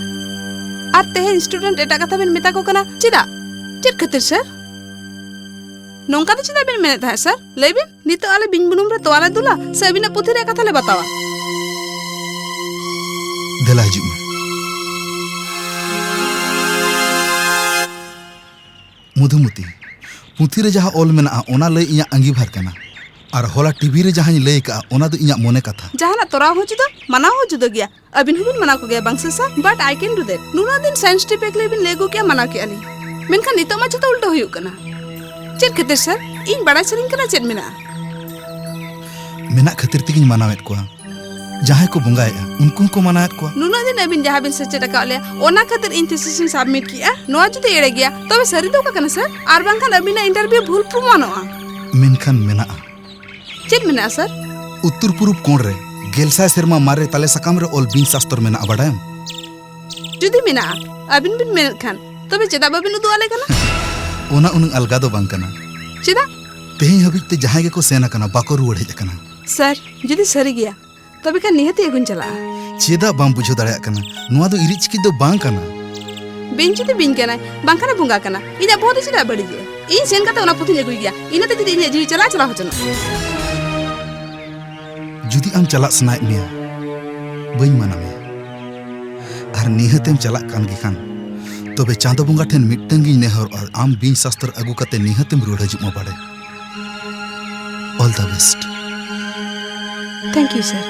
ᱟᱨ ᱛᱮᱦᱮᱧ ᱥᱴᱩᱰᱮᱱᱴ ᱮᱴᱟᱜ ᱠᱟᱛᱷᱟ ᱵᱤᱱ ᱢᱮᱛᱟ ᱠᱚ ᱠᱟᱱᱟ, ᱪᱮᱫᱟᱜ? ᱪᱮᱫ ᱠᱷᱟᱹᱛᱤᱨ, ᱥᱟᱨ? ᱱᱚᱝᱠᱟ ᱫᱚ ᱪᱮᱫᱟᱜ ᱵᱤᱱ ᱢᱮᱱᱮᱫ ᱛᱟᱦᱮᱸᱫ, ᱥᱟᱨ? ᱞᱟᱹᱭ ᱵᱤᱱ, ᱱᱤᱛᱚᱜ ᱟᱞᱮ ᱵᱤᱧ ᱵᱩᱱᱩᱢ ᱨᱮ ᱛᱚᱣᱟ ᱞᱮ ᱫᱩᱞᱟ ᱥᱮ ᱟᱹᱵᱤᱱᱟᱜ ᱯᱩᱛᱷᱤ ᱨᱮᱭᱟᱜ ᱠᱟᱛᱷᱟ ᱞᱮ ᱵᱟᱛᱟᱣᱟ? ᱫᱮᱞᱟ ᱦᱤᱡᱩᱜ ᱢᱮ᱾ ᱢᱚᱫᱷᱩᱢᱚᱛᱤ, ᱯᱩᱛᱷᱤ ᱨᱮ ᱡᱟᱦᱟᱸ ᱚᱞ ᱢᱮᱱᱟᱜᱼᱟ, ᱚᱱᱟ ᱞᱟᱹᱭ ᱤᱧᱟᱹᱜ ᱟᱸᱜᱤᱵᱷᱟᱨ ᱠᱟᱱᱟ᱾ ᱟᱨ ᱦᱚᱞᱟ ᱴᱤᱵᱷᱤ ᱨᱮ ᱡᱟᱦᱟᱸᱧ ᱞᱟᱹᱭ ᱠᱟᱜᱼᱟ, ᱚᱱᱟ ᱫᱚ ᱤᱧᱟᱹᱜ ᱢᱚᱱᱮ ᱠᱟᱛᱷᱟ᱾ ᱡᱟᱦᱟᱱᱟᱜ ᱛᱚᱨᱟᱣ ᱦᱚᱸ ᱡᱩᱫᱟᱹ, ᱢᱟᱱᱟᱣ ᱦᱚᱸ ᱡᱩᱫᱟᱹ ᱜᱮᱭᱟ᱾ ᱟᱹᱵᱤᱱ ᱦᱚᱸᱵᱤᱱ ᱢᱟᱱᱟᱣ ᱠᱚᱜᱮᱭᱟ, ᱵᱟᱝ ᱥᱮ, ᱥᱟᱨ? But I can do that. ᱱᱩᱱᱟᱹᱜ ᱫᱤᱱ scientifically ᱵᱤᱱ ᱞᱟᱹᱭ ᱟᱹᱜᱩ ᱠᱮᱜᱼᱟ, ᱢᱟᱱᱟᱣ ᱠᱮᱜᱼᱟ ᱞᱤᱧ᱾ ᱢᱮᱱᱠᱷᱟᱱ ᱱᱤᱛᱚᱜ ᱢᱟ ᱡᱷᱚᱛᱚ ᱩᱞᱴᱟᱹ ᱦᱩᱭᱩᱜ ᱠᱟᱱᱟ᱾ ᱪᱮᱫ ᱠᱷᱟᱹᱛᱤᱨ, ᱥᱟᱨ? ᱤᱧ ᱵᱟᱲᱟᱭ ᱥᱟᱱᱟᱧ ᱠᱟᱱᱟ, ᱪᱮᱫ ᱢᱮᱱᱟᱜᱼᱟ? ᱢᱮᱱᱟᱜ ᱠᱷᱟᱹᱛᱤᱨ ᱛᱮᱜᱤᱧ ᱢᱟᱱᱟᱣᱮᱫ ᱠᱚᱣᱟ᱾ ᱡᱟᱦᱟᱸᱭ ᱠᱚ ᱵᱚᱸᱜᱟᱭᱮᱫᱼᱟ, ᱩᱱᱠᱩ ᱦᱚᱸᱠᱚ ᱢᱟᱱᱟᱣᱮᱫ ᱠᱚᱣᱟ᱾ ᱱᱩᱱᱟᱹᱜ ᱫᱤᱱ ᱟᱹᱵᱤᱱ ᱡᱟᱦᱟᱸ ᱵᱤᱱ ᱥᱮᱪᱮᱫ ᱟᱠᱟᱫ ᱞᱮᱭᱟ, ᱚᱱᱟ ᱠᱷᱟᱹᱛᱤᱨ ᱤᱧ thesis ᱤᱧ submit ᱠᱮᱜᱼᱟ᱾ ᱱᱚᱣᱟ ᱡᱩᱫᱤ ᱮᱲᱮ ᱜᱮᱭᱟ, ᱛᱚᱵᱮ ᱥᱟᱹᱨᱤ ᱫᱚ ᱚᱠᱟ ᱠᱟᱱᱟ, ᱥᱟᱨ? ᱟᱨ ᱵᱟᱝᱠᱷᱟᱱ ᱟᱹᱵᱤᱱᱟᱜ interview ᱵᱷᱩᱞ ᱯᱨᱚᱢᱟᱱᱚᱜᱼᱟ᱾ ᱢᱮᱱᱠᱷᱟᱱ ᱢᱮᱱᱟᱜᱼᱟ᱾ ᱪᱮᱫ ᱢᱮᱱᱟᱜᱼᱟ, ᱥᱟᱨ? ᱩᱛᱛᱚᱨ ᱯᱩᱨᱩᱵ ᱠᱚᱬ ᱨᱮ ᱜᱮᱞ ᱥᱟᱭ ᱥᱮᱨᱢᱟ ᱢᱟᱨᱮ ᱛᱟᱞᱮ ᱥᱟᱠᱟᱢ ᱨᱮ ᱚᱞ ᱵᱤᱧ ᱥᱟᱥᱛᱚᱨ ᱢᱮᱱᱟᱜᱼᱟ, ᱵᱟᱰᱟᱭᱟᱢ? ᱡᱩᱫᱤ ᱢᱮᱱᱟᱜᱼᱟ, ᱟᱹᱵᱤᱱ ᱵᱤᱱ ᱢᱮᱱᱮᱫ ᱠᱷᱟᱱ, ᱛᱚᱵᱮ ᱪᱮᱫᱟᱜ ᱵᱟᱵᱤᱱ ᱩᱫᱩᱜ ᱟᱞᱮ ᱠᱟᱱᱟ? ᱚᱱᱟ ᱩᱱᱟᱹᱜ ᱟᱞᱜᱟ ᱫᱚ ᱵᱟᱝ ᱠᱟᱱᱟ᱾ ᱪᱮᱫᱟᱜ? ᱛᱮᱦᱮᱧ ᱦᱟᱹᱵᱤᱡ ᱛᱮ ᱡᱟᱦᱟᱸᱭ ᱜᱮᱠᱚ ᱥᱮᱱ ᱟᱠᱟᱱᱟ, ᱵᱟᱠᱚ ᱨᱩᱣᱟᱹᱲ ᱦᱮᱡ ᱟᱠᱟᱱᱟ᱾ ᱥᱟᱨ, ᱡᱩᱫᱤ ᱥᱟᱹᱨᱤ ᱜᱮᱭᱟ, ᱛᱚᱵᱮ ᱠᱷᱟᱱ ᱱᱤᱦᱟᱹᱛᱤ ᱟᱹᱜᱩᱧ ᱪᱟᱞᱟᱜᱼᱟ᱾ ᱪᱮᱫᱟᱜ ᱵᱟᱢ ᱵᱩᱡᱷᱟᱹᱣ ᱫᱟᱲᱮᱭᱟᱜ ᱠᱟᱱᱟ? ᱱᱚᱣᱟ ᱫᱚ ᱤᱨᱤᱡ ᱪᱤᱠᱤᱡ ᱫᱚ ᱵᱟᱝ ᱠᱟᱱᱟ᱾ ᱵᱤᱧ ᱡᱩᱫᱤ ᱵᱤᱧ ᱠᱟᱱᱟᱭ, ᱵᱟᱝᱠᱷᱟᱱ ᱮ ᱵᱚᱸᱜᱟ ᱠᱟᱱᱟ, ᱤᱧᱟᱹᱜ ᱵᱚᱦᱚᱜ ᱫᱚ ᱪᱮᱫᱟᱜ ᱵᱟᱹᱲᱤᱡᱚᱜᱼᱟ? ᱤᱧ ᱥᱮᱱ ᱠᱟᱛᱮ ᱚᱱᱟ ᱯᱩᱛᱷᱤᱧ ᱟᱹᱜᱩᱭ ᱜᱮᱭᱟ, ᱤᱱᱟᱹᱛᱮ ᱡᱩᱫᱤ ᱤᱧᱟᱹᱜ ᱡᱤᱣᱤ ᱪᱟᱞᱟᱜ, ᱪᱟᱞᱟᱣ ᱦᱚᱪᱚᱱᱚᱜ᱾ ᱡᱩᱫᱤ ᱟᱢ ᱪᱟᱞᱟᱜ ᱥᱟᱱᱟᱭᱮᱫ ᱢᱮᱭᱟ, ᱵᱟᱹᱧ ᱢᱟᱱᱟ ᱢᱮᱭᱟ᱾ ᱟᱨ ᱱᱤᱦᱟᱹᱛᱮᱢ ᱪᱟᱞᱟᱜ ᱠᱟᱱ ᱜᱮ ᱠᱷᱟᱱ, ᱛᱚᱵᱮ ᱪᱟᱸᱫᱚ ᱵᱚᱸᱜᱟ ᱴᱷᱮᱱ ᱢᱤᱫᱴᱟᱝ ᱜᱤᱧ ᱱᱮᱦᱚᱨᱚᱜᱼᱟ, ᱟᱢ ᱵᱤᱧ ᱥᱟᱥᱛᱚᱨ ᱟᱹᱜᱩ ᱠᱟᱛᱮ ᱱᱤᱦᱟᱹᱛᱮᱢ ᱨᱩᱣᱟᱹᱲ ᱦᱤᱡᱩᱜ ᱢᱟ ᱵᱟᱲᱮ᱾ All the best. Thank you, sir.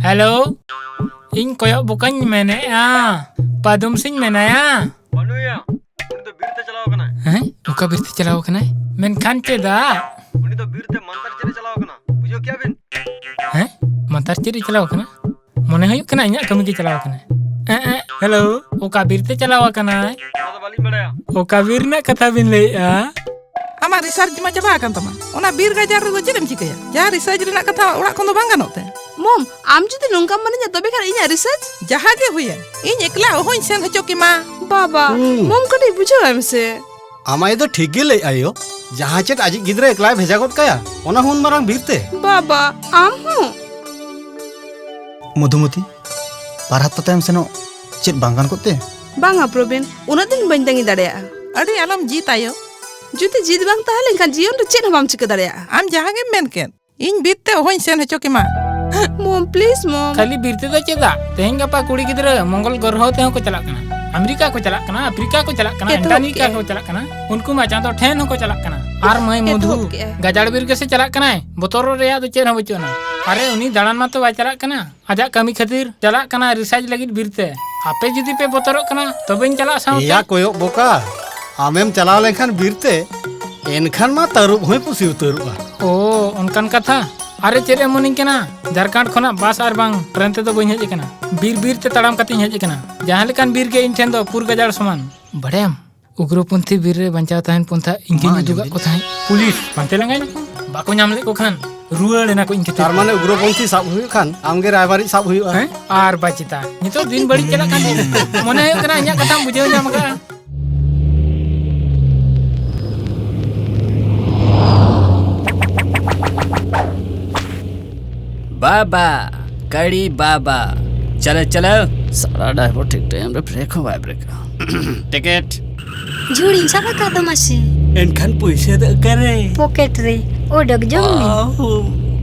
Hello, ᱤᱧ ᱠᱚᱭᱚᱜ ᱵᱚᱠᱟᱧ ᱢᱮᱱᱮᱫᱼᱟ, ᱯᱟᱫᱩᱢ ᱥᱤᱧ ᱢᱮᱱᱟᱭᱟ? ᱵᱟᱹᱱᱩᱭᱟ, ᱩᱱᱤ ᱫᱚ ᱵᱤᱨ ᱛᱮ ᱪᱟᱞᱟᱣ ᱟᱠᱟᱱᱟᱭ᱾ ᱦᱮᱸ? ᱚᱠᱟ ᱵᱤᱨ ᱛᱮ ᱪᱟᱞᱟᱣ ᱟᱠᱟᱱᱟᱭ? ᱢᱮᱱᱠᱷᱟᱱ ᱪᱮᱫᱟᱜ? ᱩᱱᱤ ᱫᱚ ᱵᱤᱨ ᱛᱮ ᱢᱟᱱᱛᱟᱨ ᱪᱮᱫ ᱮ ᱪᱟᱞᱟᱣ ᱟᱠᱟᱱᱟ, ᱵᱩᱡᱷᱟᱹᱣ ᱠᱮᱜᱼᱟ ᱵᱤᱱ? ᱦᱮᱸ? ᱢᱟᱱᱛᱟᱨ ᱪᱮᱫ ᱮ ᱪᱟᱞᱟᱣ ᱟᱠᱟᱱᱟ? ᱢᱚᱱᱮ ᱦᱩᱭᱩᱜ ᱠᱟᱱᱟ ᱤᱧᱟᱜ ᱠᱟᱹᱢᱤ ᱜᱮ ᱪᱟᱞᱟᱣ ᱟᱠᱟᱱᱟ᱾ ᱮᱸ, ᱮᱸ, ᱦᱮᱞᱳ, ᱚᱠᱟ ᱵᱤᱨ ᱛᱮ ᱪᱟᱞᱟᱣ ᱟᱠᱟᱱᱟᱭ? ᱚᱱᱟ ᱫᱚ ᱵᱟᱹᱞᱤᱧ ᱵᱟᱲᱟᱭᱟ᱾ ᱚᱠᱟ ᱵᱤᱨ ᱨᱮᱱᱟᱜ ᱠᱟᱛᱷᱟ ᱵᱤᱱ ᱞᱟᱹᱭᱮᱜᱼᱟ? ᱟᱢᱟᱜ ᱨᱤᱥᱟᱨᱪ ᱢᱟ ᱪᱟᱵᱟ ᱟᱠᱟᱱ ᱛᱟᱢᱟ᱾ ᱚᱱᱟ ᱵᱤᱨ ᱜᱟᱡᱟᱲ ᱨᱮᱫᱚ ᱪᱮᱫ ᱮᱢ ᱪᱤᱠᱟᱹᱭᱟ? ᱡᱟᱦᱟᱸ ᱨᱤᱥᱟᱨᱪ ᱨᱮᱱᱟᱜ ᱠᱟᱛᱷᱟ ᱚᱲᱟᱜ ᱠᱷᱚᱱ ᱫᱚ ᱵᱟᱝ ᱜᱟᱱᱚᱜ ᱛᱮ᱾ ᱢᱚᱢ, ᱟᱢ ᱡᱩᱫᱤ ᱱᱚᱝᱠᱟᱢ ᱢᱟᱱᱟᱧᱟ, ᱛᱚᱵᱮ ᱠᱷᱟᱱ ᱤᱧᱟᱜ ᱨᱤᱥᱟᱨᱪ? ᱡᱟᱦᱟᱸ ᱜᱮ ᱦᱩᱭᱮᱱ, ᱤᱧ ᱮᱠᱞᱟ ᱚᱦᱚᱧ ᱥᱮᱱ ᱦᱚᱪᱚ ᱠᱮᱢᱟ᱾ ᱵᱟᱵᱟ, ᱦᱩᱸ᱾ ᱢᱚᱢ, ᱠᱟᱹᱴᱤᱡ ᱵᱩᱡᱷᱟᱹᱣ ᱮᱢ ᱥᱮ᱾ ᱟᱢ ᱟᱭᱳ ᱫᱚ ᱴᱷᱤᱠ ᱜᱮ ᱞᱟᱹᱭ ᱟᱭᱳ᱾ ᱡᱟᱦᱟᱸ ᱪᱮᱫ ᱟᱡᱤᱡ ᱜᱤᱫᱽᱨᱟᱹ ᱮᱠᱞᱟᱭ ᱵᱷᱮᱡᱟ ᱜᱚᱫ ᱠᱟᱭᱟ, ᱚᱱᱟ ᱦᱚᱸ ᱩᱱ ᱢᱟᱨᱟᱝ ᱵᱤᱨ ᱛᱮ᱾ ᱵᱟᱵᱟ, ᱟᱢ ᱦᱚᱸ? ᱢᱚᱫᱷᱩᱢᱚᱛᱤ, ᱵᱟᱨ ᱦᱟᱯᱛᱟ ᱛᱟᱭᱚᱢ ᱥᱮᱱᱚᱜ ᱪᱮᱫ ᱵᱟᱝ ᱜᱟᱱ ᱠᱚᱜ ᱛᱮ? ᱵᱟᱝᱟ ᱯᱨᱚᱵᱤᱱ, ᱩᱱᱟᱹᱜ ᱫᱤᱱ ᱵᱟᱹᱧ ᱛᱟᱺᱜᱤ ᱫᱟᱲᱮᱭᱟᱜᱼᱟ᱾ ᱟᱹᱰᱤ ᱟᱞᱚᱢ ᱡᱤᱫ ᱟᱭᱳ᱾ ᱡᱩᱫᱤ ᱡᱤᱫ ᱵᱟᱝ ᱛᱟᱦᱮᱸ ᱞᱮᱱᱠᱷᱟᱱ ᱡᱤᱭᱚᱱ ᱨᱮ ᱪᱮᱫ ᱦᱚᱸ ᱵᱟᱢ ᱪᱤᱠᱟᱹ ᱫᱟᱲᱮᱭᱟᱜᱼᱟ᱾ ᱟᱢ ᱡᱟᱦᱟᱸ ᱜᱮᱢ ᱢᱮᱱ ᱠᱮᱫ, ᱤᱧ ᱵᱤᱨ ᱛᱮ ᱚᱦᱚᱧ ᱥᱮᱱ ᱦᱚᱪᱚ ᱠᱮᱢᱟ᱾ ᱢᱚᱢ, please ᱢᱚᱢ᱾ ᱠᱷᱟᱹᱞᱤ ᱵᱤᱨ ᱛᱮᱫᱚ ᱪᱮᱫᱟᱜ? ᱛᱮᱦᱮᱧ ᱜᱟᱯᱟ ᱠᱩᱲᱤ ᱜᱤᱫᱽᱨᱟᱹ ᱢᱚᱝᱜᱚᱞ ᱜᱨᱚᱦᱚ ᱛᱮᱦᱚᱸ ᱠᱚ ᱪᱟᱞᱟᱜ ᱠᱟᱱᱟ, ᱟᱢᱮᱨᱤᱠᱟ ᱠᱚ ᱪᱟᱞᱟᱜ ᱠᱟᱱᱟ, ᱟᱯᱷᱨᱤᱠᱟ ᱠᱚ ᱪᱟᱞᱟᱜ ᱠᱟᱱᱟ, ᱮᱛᱚᱦᱚᱵ ᱮᱱᱴᱟᱨᱠᱴᱤᱠᱟ ᱠᱮᱜᱼᱟᱭ᱾ ᱠᱚ ᱪᱟᱞᱟᱜ ᱠᱟᱱᱟ, ᱩᱱᱠᱩ ᱢᱟ ᱪᱟᱸᱫᱚ ᱴᱷᱮᱱ ᱦᱚᱸᱠᱚ ᱪᱟᱞᱟᱜ ᱠᱟᱱᱟ᱾ ᱟᱨ ᱢᱟᱹᱭ ᱢᱚᱫᱷᱩ, ᱮᱛᱚᱦᱚᱵ ᱠᱮᱜᱼᱟᱭ᱾ ᱜᱟᱡᱟᱲ ᱵᱤᱨ ᱜᱮᱥᱮ ᱪᱟᱞᱟᱜ ᱠᱟᱱᱟᱭ, ᱵᱚᱛᱚᱨᱚᱜ ᱨᱮᱭᱟᱜ ᱫᱚ ᱪᱮᱫ ᱦᱚᱸ ᱵᱟᱹᱪᱩᱜ ᱟᱱᱟ᱾ ᱟᱨᱮ, ᱩᱱᱤ ᱫᱟᱬᱟᱱ ᱢᱟᱛᱚ ᱵᱟᱭ ᱪᱟᱞᱟᱜ ᱠᱟᱱᱟ, ᱟᱡᱟᱜ ᱠᱟᱹᱢᱤ ᱠᱷᱟᱹᱛᱤᱨ ᱪᱟᱞᱟᱜ ᱠᱟᱱᱟᱭ ᱨᱤᱥᱟᱨᱪ ᱞᱟᱹᱜᱤᱫ ᱵᱤᱨ ᱛᱮ᱾ ᱟᱯᱮ ᱡᱩᱫᱤ ᱯᱮ ᱵᱚᱛᱚᱨᱚᱜ ᱠᱟᱱᱟ, ᱛᱚᱵᱮᱧ ᱪᱟᱞᱟᱜ ᱥᱟᱶᱛᱮ᱾ ᱮᱭᱟ ᱠᱚᱭᱚᱜ ᱵᱚᱠᱟ, ᱟᱢᱮᱢ ᱪᱟᱞᱟᱣ ᱞᱮᱱᱠᱷᱟᱱ ᱵᱤᱨ ᱛᱮ, ᱮᱱᱠᱷᱟᱱ ᱢᱟ ᱛᱟᱹᱨᱩᱵ ᱦᱚᱸᱭ ᱯᱩᱥᱤ ᱩᱛᱟᱹᱨᱚᱜᱼᱟ᱾ ᱳ, ᱚᱱᱠᱟᱱ ᱠᱟᱛᱷᱟ? ᱟᱨᱮ, ᱪᱮᱫ ᱮᱢ ᱢᱚᱱᱮᱧ ᱠᱟᱱᱟ? ᱡᱷᱟᱲᱠᱷᱚᱸᱰ ᱠᱷᱚᱱᱟᱜ ᱵᱟᱥ ᱟᱨ ᱵᱟᱝ ᱴᱨᱮᱱ ᱛᱮᱫᱚ ᱵᱟᱹᱧ ᱦᱮᱡ ᱟᱠᱟᱱᱟ᱾ ᱵᱤᱨ ᱵᱤᱨ ᱛᱮ ᱛᱟᱲᱟᱢ ᱠᱟᱛᱮᱧ ᱦᱮᱡ ᱟᱠᱟᱱᱟ᱾ ᱡᱟᱦᱟᱸ ᱞᱮᱠᱟᱱ ᱵᱤᱨ ᱜᱮ ᱤᱧ ᱴᱷᱮᱱ ᱫᱚ ᱯᱩᱨ ᱜᱟᱡᱟᱲ ᱥᱚᱢᱟᱱ᱾ ᱵᱟᱲᱟᱭᱟᱢ, ᱩᱜᱽᱨᱚᱯᱚᱱᱛᱷᱤ ᱵᱤᱨ ᱨᱮ ᱵᱟᱧᱪᱟᱣ ᱛᱟᱦᱮᱱ ᱯᱚᱱᱛᱷᱟ ᱤᱧ ᱜᱤᱧ ᱢᱟ ᱩᱫᱩᱜ ᱟᱸᱡᱚᱢ ᱟᱫ ᱠᱚ ᱛᱟᱦᱮᱸᱫ᱾ ᱯᱩᱞᱤᱥ ᱯᱟᱱᱛᱮ ᱞᱟᱸᱜᱟᱭ ᱱᱟᱠᱚ, ᱵᱟᱠᱚ ᱧᱟᱢ ᱞᱮᱫ ᱠᱚ ᱠᱷᱟᱱ ᱨᱩᱣᱟᱹᱲ ᱮᱱᱟ ᱠᱚ ᱤᱧ ᱠᱷᱟᱹᱛᱤᱨ᱾ ᱛᱟᱨ ᱢᱟᱱᱮ ᱩᱜᱽᱨᱚᱯᱚᱱᱛᱷᱤ ᱥᱟᱵ ᱦᱩᱭᱩᱜ ᱠᱷᱟᱱ ᱟᱢᱜᱮ ᱨᱟᱭᱵᱟᱨᱤᱡ ᱥᱟᱵ ᱦᱩᱭᱩᱜᱼᱟ᱾ ᱦᱮᱸ? ᱟᱨ ᱵᱟᱭ ᱪᱮᱛᱟ, ᱱᱤᱛᱚᱜ ᱫᱤᱱ ᱵᱟᱹᱲᱤᱡ ᱪᱟᱞᱟᱜ ᱠᱟᱱ ᱛᱤᱧᱟ᱾ ᱢᱚᱱᱮ ᱦᱩᱭᱩᱜ ᱠᱟᱱᱟ ᱤᱧᱟᱹᱜ ᱠᱟᱛᱷᱟᱢ ᱵᱩᱡᱷᱟᱹᱣ ᱧᱟᱢ ᱟᱠᱟᱫᱼᱟ᱾ ᱵᱟᱵᱟ, ᱠᱟᱲᱤ ᱵᱟᱵᱟ, ᱪᱟᱞᱟᱣ, ᱪᱟᱞᱟᱣ᱾ ᱥᱟᱞᱟ ᱰᱟᱭᱵᱚᱨ ᱴᱷᱤᱠ ᱴᱟᱭᱤᱢ ᱨᱮ ᱵᱨᱮᱠ ᱦᱚᱸ ᱵᱟᱭ ᱵᱨᱮᱠᱟ᱾ ᱴᱤᱠᱤᱴ᱾ ᱡᱷᱩᱲᱤᱧ ᱥᱟᱵ ᱟᱠᱟᱫ ᱫᱚ ᱢᱟᱥᱮ᱾ ᱮᱱᱠᱷᱟᱱ ᱯᱩᱭᱥᱟᱹ ᱫᱚ ᱚᱠᱟᱨᱮ? ᱯᱚᱠᱮᱴ ᱨᱮ᱾ ᱚᱰᱚᱠ ᱡᱚᱝ ᱢᱮ᱾ ᱟᱦᱩ,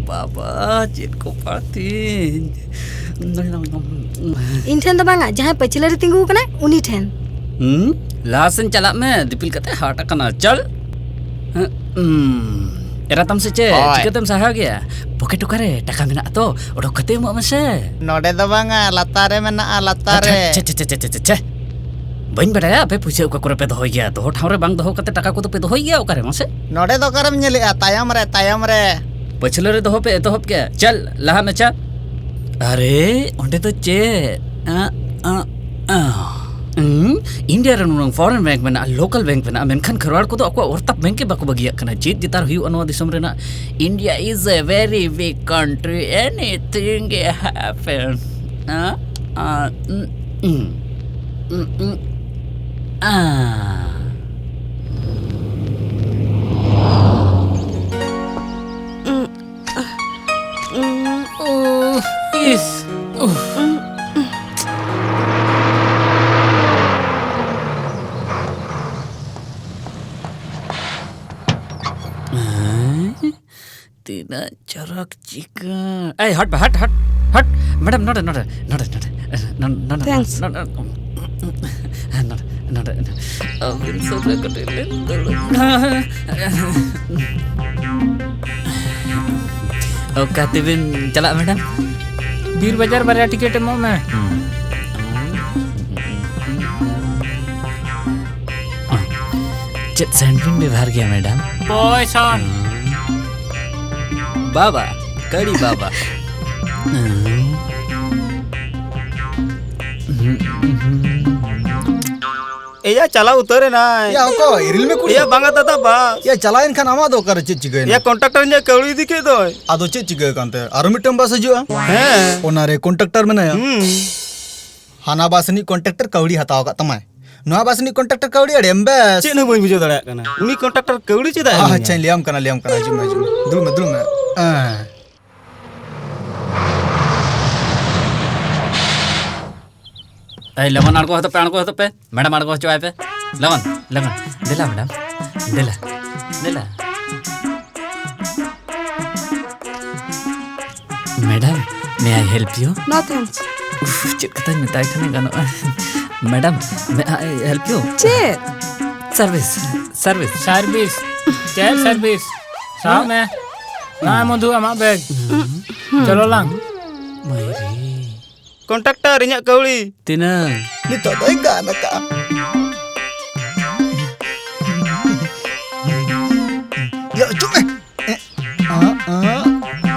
ᱵᱟᱵᱟ, ᱪᱮᱫ ᱠᱚ ᱯᱟᱲᱛᱤᱧ᱾ ᱤᱧ ᱴᱷᱮᱱ ᱫᱚ ᱵᱟᱝᱟ, ᱡᱟᱦᱟᱸᱭ ᱯᱟᱹᱪᱷᱞᱟᱹ ᱨᱮ ᱛᱤᱸᱜᱩ ᱟᱠᱟᱱᱟᱭ, ᱩᱱᱤ ᱴᱷᱮᱱ᱾ ᱦᱩᱸ? ᱞᱟᱦᱟ ᱥᱮᱱ ᱪᱟᱞᱟᱜ ᱢᱮ, ᱫᱤᱯᱤᱞ ᱠᱟᱛᱮ ᱦᱟᱴ ᱟᱠᱟᱱᱟ᱾ ᱪᱚᱞ᱾ ᱦᱮᱸ, ᱩᱸ, ᱮᱨᱟ ᱛᱟᱢ ᱥᱮ ᱪᱮᱫ? ᱦᱳᱭ᱾ ᱪᱤᱠᱟᱹᱛᱮᱢ ᱥᱟᱦᱟᱣ ᱜᱮᱭᱟ? ᱯᱚᱠᱮᱴ ᱚᱠᱟᱨᱮ? ᱴᱟᱠᱟ ᱢᱮᱱᱟᱜ ᱛᱚ, ᱚᱰᱚᱠ ᱠᱟᱛᱮ ᱮᱢᱚᱜ ᱢᱮᱥᱮ᱾ ᱱᱚᱰᱮ ᱫᱚ ᱵᱟᱝᱟ, ᱞᱟᱛᱟᱨ ᱨᱮ ᱢᱮᱱᱟᱜᱼᱟ, ᱞᱟᱛᱟᱨ ᱨᱮ᱾ ᱟᱪᱪᱷᱟ, ᱪᱷᱮ, ᱪᱷᱮ, ᱪᱷᱮ᱾ ᱵᱟᱹᱧ ᱵᱟᱰᱟᱭᱟ ᱟᱯᱮ ᱯᱩᱭᱥᱟᱹ ᱚᱠᱟ ᱠᱚᱨᱮ ᱯᱮ ᱫᱚᱦᱚᱭ ᱜᱮᱭᱟ᱾ ᱫᱚᱦᱚ ᱴᱷᱟᱶ ᱨᱮ ᱵᱟᱝ ᱫᱚᱦᱚ ᱠᱟᱛᱮ ᱴᱟᱠᱟ ᱠᱚᱫᱚ ᱯᱮ ᱫᱚᱦᱚᱭ ᱜᱮᱭᱟ ᱚᱠᱟᱨᱮ ᱢᱟᱥᱮ? ᱱᱚᱰᱮ ᱫᱚ ᱚᱠᱟᱨᱮᱢ ᱧᱮᱞᱮᱜᱼᱟ? ᱛᱟᱭᱚᱢ ᱨᱮ, ᱛᱟᱭᱚᱢ ᱨᱮ᱾ ᱯᱟᱹᱪᱷᱞᱟᱹ ᱨᱮ ᱫᱚᱦᱚ ᱯᱮ ᱮᱛᱚᱦᱚᱵ ᱠᱮᱜᱼᱟ᱾ ᱪᱟᱞ, ᱞᱟᱦᱟᱜ ᱢᱮ, ᱪᱟᱞ᱾ ᱟᱨᱮ, ᱚᱸᱰᱮ ᱫᱚ ᱪᱮᱫ? ᱟᱸ, ᱟᱸ, ᱟᱸ᱾ ᱩᱸ, ᱤᱱᱰᱤᱭᱟ ᱨᱮ ᱱᱩᱱᱟᱹᱝ foreign bank ᱢᱮᱱᱟᱜᱼᱟ, local bank ᱢᱮᱱᱟᱜᱼᱟ, ᱢᱮᱱᱠᱷᱟᱱ ᱠᱷᱮᱨᱣᱟᱲ ᱠᱚᱫᱚ ᱟᱠᱚᱣᱟᱜ ᱚᱨᱛᱟᱯ bank ᱜᱮ ᱵᱟᱠᱚ ᱵᱟᱹᱜᱤᱭᱟᱜ ᱠᱟᱱᱟ᱾ ᱪᱮᱫ ᱡᱮ ᱛᱟᱨ ᱦᱩᱭᱩᱜᱼᱟ ᱱᱚᱣᱟ ᱫᱤᱥᱚᱢ ᱨᱮᱱᱟᱜ? India is a very big country, anything can happen. ᱟᱸ, ᱟᱸ, ᱩᱸ, ᱩᱸ, ᱩᱸ, ᱩᱸ, ᱟᱸ᱾ ᱩᱸ, ᱩᱸ, ᱩᱦ, ᱤᱥ, ᱩᱦ᱾ ᱩᱸ, ᱩᱸ᱾ ᱦᱮᱸ? ᱛᱤᱱᱟᱹᱜ ᱪᱚᱨᱚᱠ ᱪᱤᱠᱟᱹᱲ᱾ ᱮᱭ, ᱦᱚᱴ ᱵᱟ, ᱦᱚᱴ, ᱦᱚᱴ, ᱦᱚᱴ᱾ ᱢᱮᱰᱟᱢ, ᱱᱚᱰᱮ, ᱱᱚᱰᱮ, ᱱᱚᱰᱮ, ᱱᱚᱰᱮ, ᱱᱚᱰᱮ, ᱱᱚᱰᱮ, ᱱᱚᱰᱮ, Thanks. ᱱᱚᱰᱮ, ᱱᱚᱰᱮ, ᱱᱚᱰᱮ, ᱱᱚᱰᱮ᱾ ᱟᱹᱵᱤᱱ ᱥᱩᱨ ᱨᱮ ᱠᱟᱹᱴᱤᱡ ᱞᱤᱧ ᱫᱩᱲᱩᱵ᱾ ᱚᱠᱟ ᱛᱮᱵᱤᱱ ᱪᱟᱞᱟᱜ, ᱢᱮᱰᱟᱢ? ᱵᱤᱨ ᱵᱟᱡᱟᱨ ᱵᱟᱨᱭᱟ ᱴᱤᱠᱤᱴ ᱮᱢᱚᱜ ᱢᱮ᱾ ᱪᱮᱫ ᱥᱮᱱᱴ ᱵᱤᱱ ᱵᱮᱵᱚᱦᱟᱨ ᱜᱮᱭᱟ, ᱢᱮᱰᱟᱢ? ᱵᱚᱭ ᱥᱚᱱ᱾ ᱵᱟᱵᱟ, ᱠᱟᱹᱲᱤ ᱵᱟᱵᱟ᱾ ᱮᱭᱟ, ᱪᱟᱞᱟᱣ ᱩᱛᱟᱹᱨ ᱮᱱᱟᱭ᱾ ᱭᱟ, ᱚᱠᱚᱭ? ᱨᱤᱞ ᱢᱮ ᱠᱩᱲᱤ? ᱮᱭᱟ, ᱵᱟᱝᱟ ᱫᱟᱫᱟ, ᱵᱟᱥ᱾ ᱭᱟ, ᱪᱟᱞᱟᱣ ᱮᱱ ᱠᱷᱟᱱ ᱟᱢᱟᱜ ᱫᱚ ᱚᱠᱟᱨᱮ ᱪᱮᱫ ᱪᱤᱠᱟᱹᱭᱮᱱᱟ? ᱮᱭᱟ, ᱠᱚᱱᱴᱟᱠᱴᱟᱨ ᱤᱧᱟᱹᱜ ᱠᱟᱹᱣᱰᱤ ᱤᱫᱤ ᱠᱮᱫ ᱫᱚᱭ᱾ ᱟᱫᱚ ᱪᱮᱫ ᱪᱤᱠᱟᱹ ᱠᱟᱱᱛᱮ? ᱟᱨᱚ ᱢᱤᱫᱴᱟᱝ ᱵᱟᱥ ᱦᱤᱡᱩᱜᱼᱟ? ᱦᱮᱸ᱾ ᱚᱱᱟᱨᱮ ᱠᱚᱱᱴᱟᱠᱴᱟᱨ ᱢᱮᱱᱟᱭᱟ᱾ ᱦᱩᱸ᱾ ᱦᱟᱱᱟ ᱵᱟᱥ ᱨᱤᱱᱤᱡ ᱠᱚᱱᱴᱟᱠᱴᱟᱨ ᱠᱟᱹᱣᱰᱤ ᱦᱟᱛᱟᱣ ᱟᱠᱟᱫ ᱛᱟᱢᱟᱭ, ᱱᱚᱣᱟ ᱵᱟᱥ ᱨᱤᱱᱤᱡ ᱠᱚᱱᱴᱟᱠᱴᱟᱨ ᱠᱟᱹᱣᱰᱤ ᱮᱲᱮᱢ ᱵᱮᱥ᱾ ᱪᱮᱫ ᱦᱚᱸ ᱵᱟᱹᱧ ᱵᱩᱡᱷᱟᱹᱣ ᱫᱟᱲᱮᱭᱟᱜ ᱠᱟᱱᱟ, ᱩᱱᱤ ᱠᱚᱱᱴᱟᱠᱴᱟᱨ ᱠᱟᱹᱣᱰᱤ ᱪᱮᱫᱟᱜ ᱮ ᱮᱢᱟᱹᱧᱟ? ᱟᱪᱪᱷᱟᱧ ᱞᱟᱹᱭᱟᱢ ᱠᱟᱱᱟ, ᱞᱟᱹᱭᱟᱢ ᱠᱟᱱᱟ, ᱦᱤᱡᱩᱜ ᱢᱮ, ᱦᱤᱡᱩᱜ ᱢᱮ, ᱫᱩᱲᱩᱵ ᱢᱮ, ᱫᱩᱲᱩᱵ ᱢᱮ᱾ ᱮᱸ᱾ ᱮᱭ, ᱞᱚᱜᱚᱱ ᱟᱬᱜᱚ ᱦᱚᱫᱚᱜ ᱯᱮ, ᱟᱬᱜᱚ ᱦᱚᱫᱚᱜ ᱯᱮ᱾ ᱢᱮᱰᱟᱢ, ᱟᱬᱜᱚ ᱦᱚᱪᱚᱣᱟᱭ ᱯᱮ᱾ ᱞᱚᱜᱚᱱ, ᱞᱚᱜᱚᱱ᱾ ᱫᱮᱞᱟ, ᱢᱮᱰᱟᱢ᱾ ᱫᱮᱞᱟ, ᱫᱮᱞᱟ᱾ Madam, may I help you? No thanks. ᱩᱯᱷ, ᱪᱮᱫ ᱠᱟᱛᱷᱟᱧ ᱢᱮᱛᱟᱭ ᱠᱷᱟᱱ ᱜᱟᱱᱚᱜᱼᱟ? Madam, may I help you? ᱪᱮᱫ? Service, service. ᱥᱟᱨᱵᱷᱤᱥ? ᱪᱮᱫ ᱥᱟᱨᱵᱷᱤᱥ? ᱥᱟᱵ ᱢᱮ᱾ ᱱᱚᱜᱼᱚᱭ ᱢᱚᱫᱷᱩ, ᱟᱢᱟᱜ ᱵᱮᱜᱽ᱾ ᱪᱚᱞᱚ ᱞᱟᱝ᱾ ᱢᱟᱭᱨᱮ᱾ ᱠᱚᱱᱴᱟᱠᱴᱟᱨ, ᱤᱧᱟᱹᱜ ᱠᱟᱹᱣᱰᱤ᱾ ᱛᱤᱱᱟᱹᱝ? ᱱᱤᱛᱚᱜ ᱫᱚᱭ ᱜᱟᱱ ᱟᱠᱟᱜᱼᱟ᱾ ᱭᱟ, ᱪᱩᱯ ᱢᱮ᱾ ᱮ, ᱟ, ᱟ,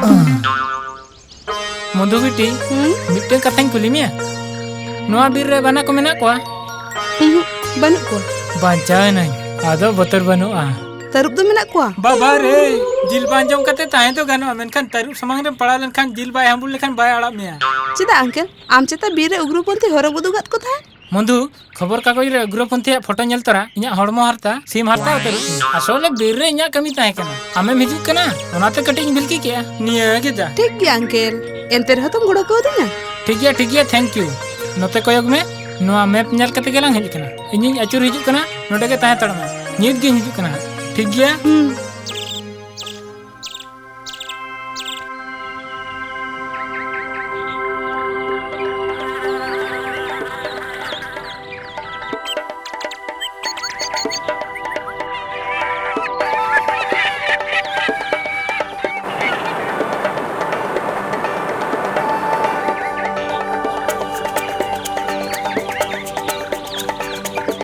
ᱟ᱾ ᱢᱚᱫᱷᱩ ᱵᱤᱴᱤ, ᱦᱩᱸ? ᱢᱤᱫᱴᱟᱝ ᱠᱟᱛᱷᱟᱧ ᱠᱩᱞᱤ ᱢᱮᱭᱟ᱾ ᱱᱚᱣᱟ ᱵᱤᱨ ᱨᱮ ᱵᱟᱱᱟ ᱠᱚ ᱢᱮᱱᱟᱜ ᱠᱚᱣᱟ? ᱩᱦᱩᱸ, ᱵᱟᱹᱱᱩᱜ ᱠᱚᱣᱟ᱾ ᱵᱟᱧᱪᱟᱣ ᱮᱱᱟᱹᱧ, ᱟᱫᱚ ᱵᱚᱛᱚᱨ ᱵᱟᱹᱱᱩᱜᱼᱟ᱾ ᱛᱟᱹᱨᱩᱵ ᱫᱚ ᱢᱮᱱᱟᱜ ᱠᱚᱣᱟ? ᱵᱟᱵᱟ ᱨᱮ, ᱡᱤᱞ ᱵᱟᱝ ᱡᱚᱢ ᱠᱟᱛᱮ ᱛᱟᱦᱮᱸ ᱫᱚ ᱜᱟᱱᱚᱜᱼᱟ, ᱢᱮᱱᱠᱷᱟᱱ ᱛᱟᱹᱨᱩᱵ ᱥᱟᱢᱟᱝ ᱨᱮᱢ ᱯᱟᱲᱟᱣ ᱞᱮᱱᱠᱷᱟᱱ ᱡᱤᱞ ᱵᱟᱭ ᱦᱟᱺᱵᱩᱲ ᱞᱮᱠᱷᱟᱱ ᱵᱟᱭ ᱟᱲᱟᱜ ᱢᱮᱭᱟ᱾ ᱪᱮᱫᱟᱜ ᱟᱝᱠᱮᱞ? ᱟᱢ ᱪᱮᱛᱟ ᱵᱤᱨ ᱨᱮ ᱩᱜᱽᱨᱚᱯᱚᱱᱛᱷᱤ ᱦᱚᱨᱚ ᱵᱚᱫᱚ ᱜᱟᱫ ᱠᱚ ᱛᱟᱦᱮᱸᱫ? ᱢᱚᱫᱷᱩ, ᱠᱷᱚᱵᱚᱨ ᱠᱟᱜᱚᱡᱽ ᱨᱮ ᱩᱜᱽᱨᱚᱯᱚᱱᱛᱷᱤᱭᱟᱜ ᱯᱷᱳᱴᱳ ᱧᱮᱞ ᱛᱚᱨᱟ ᱤᱧᱟᱜ ᱦᱚᱲᱢᱚ ᱦᱟᱨᱛᱟ, ᱥᱤᱢ ᱦᱟᱨᱛᱟ ᱩᱛᱟᱹᱨᱚᱜ ᱛᱤᱧᱟ᱾ ᱟᱥᱚᱞ ᱨᱮ ᱵᱤᱨ ᱨᱮ ᱤᱧᱟᱜ ᱠᱟᱹᱢᱤ ᱛᱟᱦᱮᱸ ᱠᱟᱱᱟ᱾ ᱟᱢᱮᱢ ᱦᱤᱡᱩᱜ ᱠᱟᱱᱟ, ᱚᱱᱟᱛᱮ ᱠᱟᱹᱴᱤᱡ ᱤᱧ ᱵᱷᱤᱞᱠᱤ ᱠᱮᱜᱼᱟ᱾ ᱱᱤᱭᱟᱹ ᱜᱮ ᱡᱟ᱾ ᱴᱷᱤᱠ ᱜᱮᱭᱟ ᱟᱝᱠᱮᱞ, ᱮᱱᱛᱮ ᱨᱮᱦᱚᱸ ᱛᱚᱢ ᱜᱚᱲᱚ ᱠᱟᱣᱫᱤᱧᱟ᱾ ᱴᱷᱤᱠ ᱜᱮᱭᱟ, ᱴᱷᱤᱠ ᱜᱮᱭᱟ, thank you᱾ ᱱᱚᱛᱮ ᱠᱚᱭᱚᱜ ᱢᱮ, ᱱᱚᱣᱟ map ᱧᱮᱞ ᱠᱟᱛᱮ ᱜᱮᱞᱟᱝ ᱦᱮᱡ ᱟᱠᱟᱱᱟ᱾ ᱤᱧᱤᱧ ᱟᱹᱪᱩᱨ ᱦᱤᱡᱩᱜ ᱠᱟᱱᱟ, ᱱᱚᱰᱮ ᱜᱮ ᱛᱟᱦᱮᱸ ᱦᱟᱛᱟᱲᱚᱜ ᱢᱮ᱾ ᱱᱤᱛ ᱜᱤᱧ ᱦᱤᱡᱩᱜ ᱠᱟᱱᱟ ᱦᱟᱸᱜ, ᱴᱷᱤᱠ ᱜᱮᱭᱟ? ᱦᱩᱸ᱾